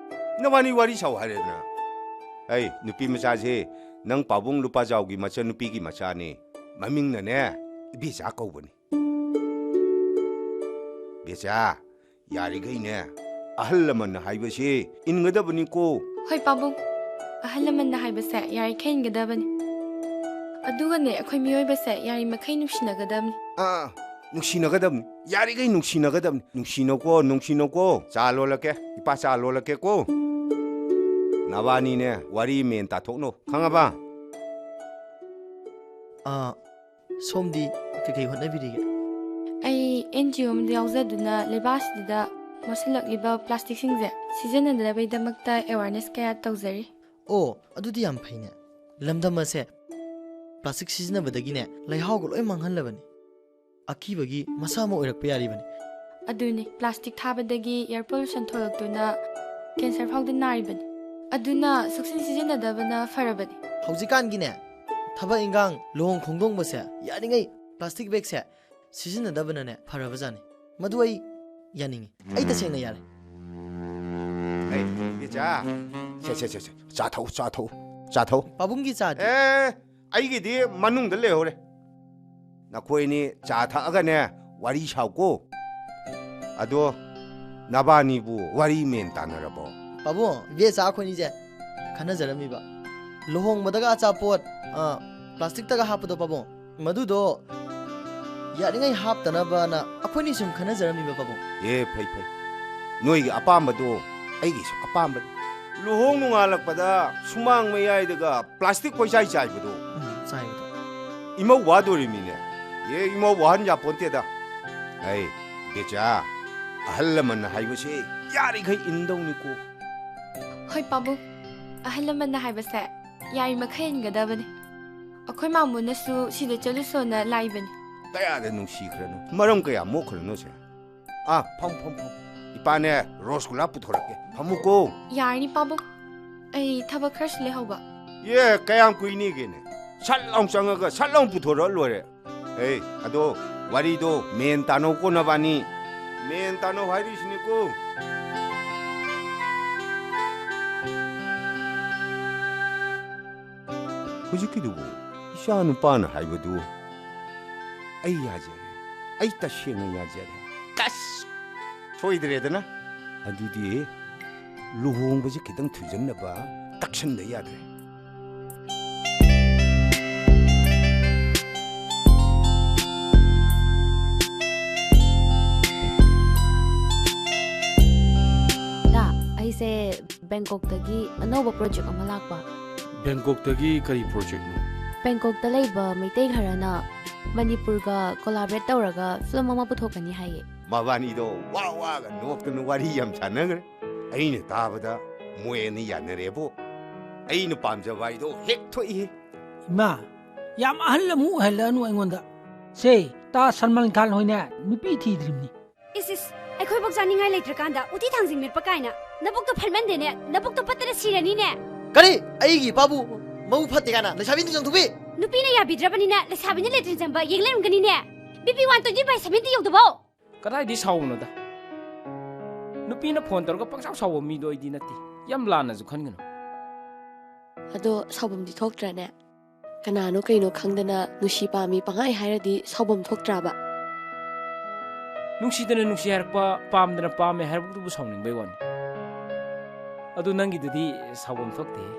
ꯅꯕꯥꯅꯤ ꯋꯥꯔꯤ ꯁꯥꯎ ꯍꯥꯏꯔꯦꯗꯅ꯫ ꯑꯩ, ꯅꯨꯄꯤ ꯃꯆꯥꯁꯦ, ꯅꯪ ꯄꯥꯕꯨꯡ ꯂꯨꯄꯥꯖꯥꯎꯒꯤ ꯃꯆꯟꯅꯨꯄꯤꯒꯤ ꯃꯆꯥꯅꯤ꯫ ꯃꯃꯤꯡꯅꯅꯦ, ꯏꯕꯦꯆꯥ ꯀꯧꯕꯅꯤ꯫ ꯕꯦꯆꯥ, ꯌꯥꯔꯤꯈꯩꯅꯦ, ꯑꯍꯜ ꯂꯃꯟꯅ ꯍꯥꯏꯕꯁꯤ ꯏꯟꯒꯗꯕꯅꯤꯀꯣ꯫ ꯍꯣꯏ ꯄꯥꯕꯨꯡ, ꯑꯍꯜ ꯂꯃꯟꯅ ꯍꯥꯏꯕꯁꯦ ꯌꯥꯔꯤꯈꯩ ꯏꯟꯒꯗꯕꯅꯤ꯫ ꯑꯗꯨꯒꯅꯦ, ꯑꯩꯈꯣꯏ ꯃꯤꯑꯣꯏꯕꯁꯦ ꯌꯥꯔꯤꯃꯈꯩ ꯅꯨꯡꯁꯤꯅꯒꯗꯕꯅꯤ꯫ ꯑꯥ, ꯅꯨꯡꯁꯤꯅꯒꯗꯕꯅꯤ, ꯌꯥꯔꯤꯈꯩ ꯅꯨꯡꯁꯤꯅꯒꯗꯕꯅꯤ꯫ ꯅꯨꯡꯁꯤꯅꯧꯀꯣ, ꯅꯨꯡꯁꯤꯅꯧꯀꯣ꯫ ꯆꯥ ꯂꯣꯜꯂꯛꯀꯦ, ꯏꯄꯥ ꯆꯥ ꯂꯣꯜꯂꯛꯀꯦꯀꯣ꯫ ꯅꯕꯥꯅꯤꯅꯦ, ꯋꯥꯔꯤ ꯃꯦꯟ ꯇꯥꯊꯣꯛꯅꯧ, ꯈꯪꯉꯕ? ꯑ, ꯁꯣꯝꯗꯤ ꯀꯩꯀꯩ ꯍꯣꯠꯅꯕꯤꯔꯤꯒꯦ? ꯑꯩ ꯑꯦꯟ ꯖꯤ ꯑꯣ ꯑꯃꯗ ꯌꯥꯎꯖꯗꯨꯅ ꯂꯩꯕꯥꯛ ꯑꯁꯤꯗ ꯃꯣꯠꯁꯤꯜꯂꯛꯂꯤꯕ ꯄ꯭ꯂꯥꯁꯇꯤꯛꯁꯤꯡꯁꯦ ꯁꯤꯖꯤꯟꯅꯗꯅꯕꯒꯤꯗꯃꯛꯇ ꯑꯦꯋꯥꯔꯅꯦꯁ ꯀꯌꯥ ꯇꯧꯖꯔꯤ꯫ ꯑꯣ, ꯑꯗꯨꯗꯤ ꯌꯥꯝ ꯐꯩꯅꯦ꯫ ꯂꯝꯗꯝ ꯑꯁꯦ ꯄ꯭ꯂꯥꯁꯇꯤꯛ ꯁꯤꯖꯤꯟꯅꯕꯗꯒꯤꯅꯦ ꯂꯩꯍꯥꯎꯒ ꯂꯣꯏ ꯃꯥꯡꯍꯜꯂꯕꯅꯤ꯫ ꯑꯀꯤꯕꯒꯤ ꯃꯁꯥ ꯑꯃ ꯑꯣꯏꯔꯛꯄ ꯌꯥꯔꯤꯕꯅꯤ꯫ ꯑꯗꯨꯅꯤ, ꯄ꯭ꯂꯥꯁꯇꯤꯛ ꯊꯥꯕꯗꯒꯤ ꯑꯦꯌꯔ ꯄꯣꯂꯨꯁꯟ ꯊꯣꯛꯂꯛꯇꯨꯅ ꯀꯦꯟꯁꯔ ꯐꯥꯎꯗ ꯅꯥꯔꯤꯕꯅꯤ꯫ ꯑꯗꯨꯅ ꯁꯨꯛꯁꯤꯟ ꯁꯤꯖꯤꯟꯅꯗꯕꯅ ꯐꯔꯕꯅꯤ꯫ ꯍꯧꯖꯤꯛꯀꯥꯟꯒꯤꯅꯦ, ꯊꯕꯛ ꯏꯟꯈꯥꯡ, ꯂꯨꯍꯣꯡ ꯈꯣꯡꯗꯣꯡꯕꯁꯦ ꯌꯥꯔꯤꯉꯩ ꯄ꯭ꯂꯥꯁꯇꯤꯛ ꯕꯦꯒꯁꯦ ꯁꯤꯖꯤꯟꯅꯗꯕꯅꯅꯦ ꯐꯔꯕꯖꯥꯠꯅꯤ꯫ ꯃꯗꯨ ꯑꯩ ꯌꯥꯅꯤꯡꯉꯤ꯫ ꯑꯩ ꯇꯁꯦꯡꯅ ꯌꯥꯔꯦ꯫ ꯑꯩ, ꯏꯕꯦꯆꯥ, ꯁꯦ, ꯁꯦ, ꯁꯦ, ꯁꯦ, ꯆꯥ ꯊꯛꯎ, ꯆꯥ ꯊꯛꯎ, ꯆꯥ ꯊꯛꯎ꯫ ꯄꯥꯕꯨꯡꯒꯤ ꯆꯥꯗꯤ? ꯑꯦ, ꯑꯩꯒꯤꯗꯤ ꯃꯅꯨꯡꯗ ꯂꯩꯍꯧꯔꯦ꯫ ꯅꯈꯣꯏꯅꯤ ꯆꯥ ꯊꯛꯑꯒꯅꯦ, ꯋꯥꯔꯤ ꯁꯥꯎꯀꯣ꯫ ꯑꯗꯣ, ꯅꯕꯥꯅꯤꯕꯨ ꯋꯥꯔꯤ ꯃꯦꯟ ꯇꯥꯅꯔꯕꯣ? ꯄꯥꯕꯨꯡ, ꯏꯕꯦꯆꯥ ꯑꯩꯈꯣꯏꯅꯤꯁꯦ ꯈꯟꯅꯖꯔꯝꯃꯤꯕ꯫ ꯂꯨꯍꯣꯡꯕꯗꯒ ꯑꯆꯥꯄꯣꯠ, ꯑ, ꯄ꯭ꯂꯥꯁꯇꯤꯛꯇꯒ ꯍꯥꯞꯄꯗꯣ ꯄꯥꯕꯨꯡ, ꯃꯗꯨꯗꯣ ꯌꯥꯔꯤꯉꯩ ꯍꯥꯞꯇꯅꯕꯅ ꯑꯩꯈꯣꯏꯅꯤ ꯁꯨꯝ ꯈꯟꯅꯖꯔꯝꯃꯤꯕ ꯄꯥꯕꯨꯡ꯫ ꯑꯦ, ꯐꯩ, ꯐꯩ꯫ ꯅꯣꯏꯒꯤ ꯑꯄꯥꯝꯕꯗꯣ ꯑꯩꯒꯤꯁꯨ ꯑꯄꯥꯝꯕꯅꯤ꯫ ꯂꯨꯍꯣꯡ ꯅꯣꯡꯉꯥꯜꯂꯛꯄꯗ ꯁꯨꯃꯥꯡ ꯃꯌꯥꯏꯗꯒ ꯄ꯭ꯂꯥꯁꯇꯤꯛ ꯀꯣꯏꯆꯥꯏ ꯆꯥꯏꯕꯗꯣ꯫ ꯎꯝ, ꯆꯥꯏꯕꯗꯣ꯫ ꯏꯃꯧ ꯋꯥꯗꯣꯔꯤꯃꯤꯅꯦ꯫ ꯑꯦ, ꯏꯃꯧ ꯋꯥꯍꯟ ꯌꯥꯄꯣꯟꯇꯦꯗ꯫ ꯑꯩ, ꯕꯦꯆꯥ, ꯑꯍꯜ ꯂꯃꯟꯅ ꯍꯥꯏꯕꯁꯦ ꯌꯥꯔꯤꯈꯩ ꯏꯟꯗꯧꯅꯤꯀꯣ꯫ ꯍꯣꯏ ꯄꯥꯕꯨꯡ, ꯑꯍꯜ ꯂꯃꯟꯅ ꯍꯥꯏꯕꯁꯦ ꯌꯥꯔꯤꯃꯈꯩ ꯏꯟꯒꯗꯕꯅꯤ꯫ ꯑꯩꯈꯣꯏ ꯃꯥꯃꯣꯅꯁꯨ ꯁꯤꯗ ꯆꯠꯂꯨꯁꯣꯅ ꯂꯥꯛꯏꯕꯅꯤ꯫ ꯀꯌꯥꯗ ꯅꯨꯡꯁꯤꯈ꯭ꯔꯅꯣ, ꯃꯔꯝ ꯀꯌꯥ ꯃꯣꯛꯈ꯭ꯔꯅꯣ ꯁꯦ? ꯑꯥ, ꯐꯝ, ꯐꯝ, ꯐꯝ꯫ ꯏꯄꯥꯅꯦ, ꯔꯣꯁꯒꯨꯂꯥ ꯄꯨꯊꯣꯔꯛꯀꯦ꯫ ꯐꯝꯃꯨꯀꯣ꯫ ꯌꯥꯔꯅꯤ ꯄꯥꯕꯨꯡ, ꯑꯩ ꯊꯕꯛ ꯈꯔꯁꯨ ꯂꯩꯍꯧꯕ꯫ ꯑꯦ, ꯀꯌꯥꯝ ꯀꯨꯏꯅꯤꯒꯦꯅꯦ? ꯁꯠ ꯂꯥꯎ ꯆꯪꯉꯒ ꯁꯠ ꯂꯥꯎ ꯄꯨꯊꯣꯔꯛꯑ ꯂꯣꯏꯔꯦ꯫ ꯑꯦ, ꯑꯗꯣ ꯋꯥꯔꯤꯗꯣ ꯃꯦꯟ ꯇꯥꯅꯧꯀꯣ ꯅꯕꯥꯅꯤ꯫ ꯃꯦꯟ ꯇꯥꯅꯧ ꯍꯥꯏꯔꯤꯁꯤꯅꯤꯀꯣ꯫ ꯍꯧꯖꯤꯛꯀꯤꯗꯨꯕꯨ ꯏꯆꯥ ꯅꯨꯄꯥꯅ ꯍꯥꯏꯕꯗꯨ ꯑꯩ ꯌꯥꯖꯔꯦ꯫ ꯑꯩ ꯇꯁꯦꯡꯅ ꯌꯥꯖꯔꯦ꯫ ꯀꯁ! ꯁꯣꯏꯗ꯭ꯔꯦꯗꯅ꯫ ꯑꯗꯨꯗꯤ ꯂꯨꯍꯣꯡꯕꯁꯦ ꯈꯤꯇꯪ ꯊꯨꯖꯟꯅꯕ ꯇꯛꯁꯟꯗ ꯌꯥꯗ꯭ꯔꯦ꯫ ꯗꯥ, ꯑꯩꯁꯦ ꯕꯦꯡꯀꯣꯛꯇꯒꯤ ꯑꯅꯧꯕ ꯄ꯭ꯔꯣꯖꯦꯛ ꯑꯃ ꯂꯥꯛꯄ꯫ ꯕꯦꯡꯀꯣꯛꯇꯒꯤ ꯀꯔꯤ ꯄ꯭ꯔꯣꯖꯦꯛꯅꯣ? ꯕꯦꯡꯀꯣꯛꯇ ꯂꯩꯕ ꯃꯩꯇꯩ ꯈꯔꯅ ꯃꯅꯤꯄꯨꯔꯒ ꯀꯣꯂꯥꯕꯔꯦꯠ ꯇꯧꯔꯒ ꯐꯤꯂꯝ ꯑꯃ ꯄꯨꯊꯣꯛꯀꯅꯤ ꯍꯥꯏꯌꯦ꯫ ꯃꯕꯥꯅꯤꯗꯣ ꯋꯥ ꯋꯥꯒ ꯅꯣꯛꯇꯅ ꯋꯥꯔꯤ ꯌꯥꯝ ꯁꯥꯟꯅꯈ꯭ꯔꯦ꯫ ꯑꯩꯅ ꯇꯥꯕꯗ ꯃꯣꯏ ꯑꯅꯤ ꯌꯥꯅꯔꯦꯕꯣ꯫ ꯑꯩꯅ ꯄꯥꯝꯖꯕ ꯍꯥꯏꯗꯣ ꯍꯦꯛ ꯊꯣꯛꯏꯍꯦ꯫ ꯏꯃꯥ, ꯌꯥꯝ ꯑꯍꯜ ꯑꯃꯨꯛ ꯑꯣꯏꯍꯜꯂꯛꯑꯅꯨ ꯑꯩꯉꯣꯟꯗ꯫ ꯁꯦ, ꯇꯥ ꯁꯜꯃꯥꯟ ꯈꯥꯟ ꯍꯣꯏꯅꯦ ꯅꯨꯄꯤ ꯊꯤꯗ꯭ꯔꯤꯕꯅꯤ꯫ ꯏꯁ ꯏꯁ, ꯑꯩꯈꯣꯏ ꯕꯣꯛ ꯆꯥꯅꯤꯡꯉꯥꯏ ꯂꯩꯇ꯭ꯔꯀꯥꯟꯗ ꯎꯇꯤ ꯊꯥꯡꯖꯤꯡ ꯃꯦꯠꯄ ꯀꯥꯏꯅ꯫ ꯅꯕꯨꯛꯇꯣ ꯐꯠꯃꯟꯗꯦꯅꯦ, ꯅꯕꯨꯛꯇꯣ ꯄꯠꯇꯅ ꯁꯤꯔꯅꯤꯅꯦ꯫ ꯀꯔꯤ? ꯑꯩꯒꯤ ꯏꯄꯥꯕꯨ ꯃꯕꯨꯛ ꯐꯠꯇꯦ ꯀꯥꯏꯅ ꯂꯩꯁꯥꯕꯤ ꯅꯨꯡꯆꯪ ꯊꯨꯕꯤ? ꯅꯨꯄꯤꯅ ꯌꯥꯕꯤꯗ꯭ꯔꯕꯅꯤꯅ ꯂꯩꯁꯥꯕꯤꯅ ꯂꯦꯇ꯭ꯔꯤꯟ ꯆꯪꯕ ꯌꯦꯡ ꯂꯩꯔꯝꯒꯅꯤꯅꯦ꯫ B P one twenty by seventy ꯌꯧꯗꯕꯧ꯫ ꯀꯗꯥꯏꯗꯤ ꯁꯥꯎꯕꯅꯣꯗ? ꯅꯨꯄꯤꯅ ꯐꯣꯟ ꯇꯧꯔꯒ ꯄꯪꯁꯥꯎ ꯁꯥꯎꯕ ꯃꯤꯗꯣ ꯑꯩꯗꯤ ꯅꯠꯇꯦ꯫ ꯌꯥꯝ ꯂꯥꯟꯅꯁꯨ ꯈꯟꯒꯅꯨ꯫ ꯑꯗꯣ ꯁꯥꯎꯐꯝꯗꯤ ꯊꯣꯛꯇ꯭ꯔꯅꯦ? ꯀꯅꯥꯅꯣ ꯀꯩꯅꯣ ꯈꯪꯗꯅ ꯅꯨꯡꯁꯤ ꯄꯥꯝꯃꯤ ꯄꯪꯍꯥꯏ ꯍꯥꯏꯔꯗꯤ ꯁꯥꯎꯐꯝ ꯊꯣꯛꯇ꯭ꯔꯕ? ꯅꯨꯡꯁꯤꯗꯅ ꯅꯨꯡꯁꯤ ꯍꯥꯏꯔꯛꯄ, ꯄꯥꯝꯗꯅ ꯄꯥꯝꯃꯦ ꯍꯥꯏꯔꯛꯄꯗꯨꯕꯨ ꯁꯥꯎꯅꯤꯡꯕꯩ ꯋꯥꯅꯤ꯫ ꯑꯗꯨ ꯅꯪꯒꯤꯗꯨꯗꯤ ꯁꯥꯎꯐꯝ ꯊꯣꯛꯇꯦꯍꯦ꯫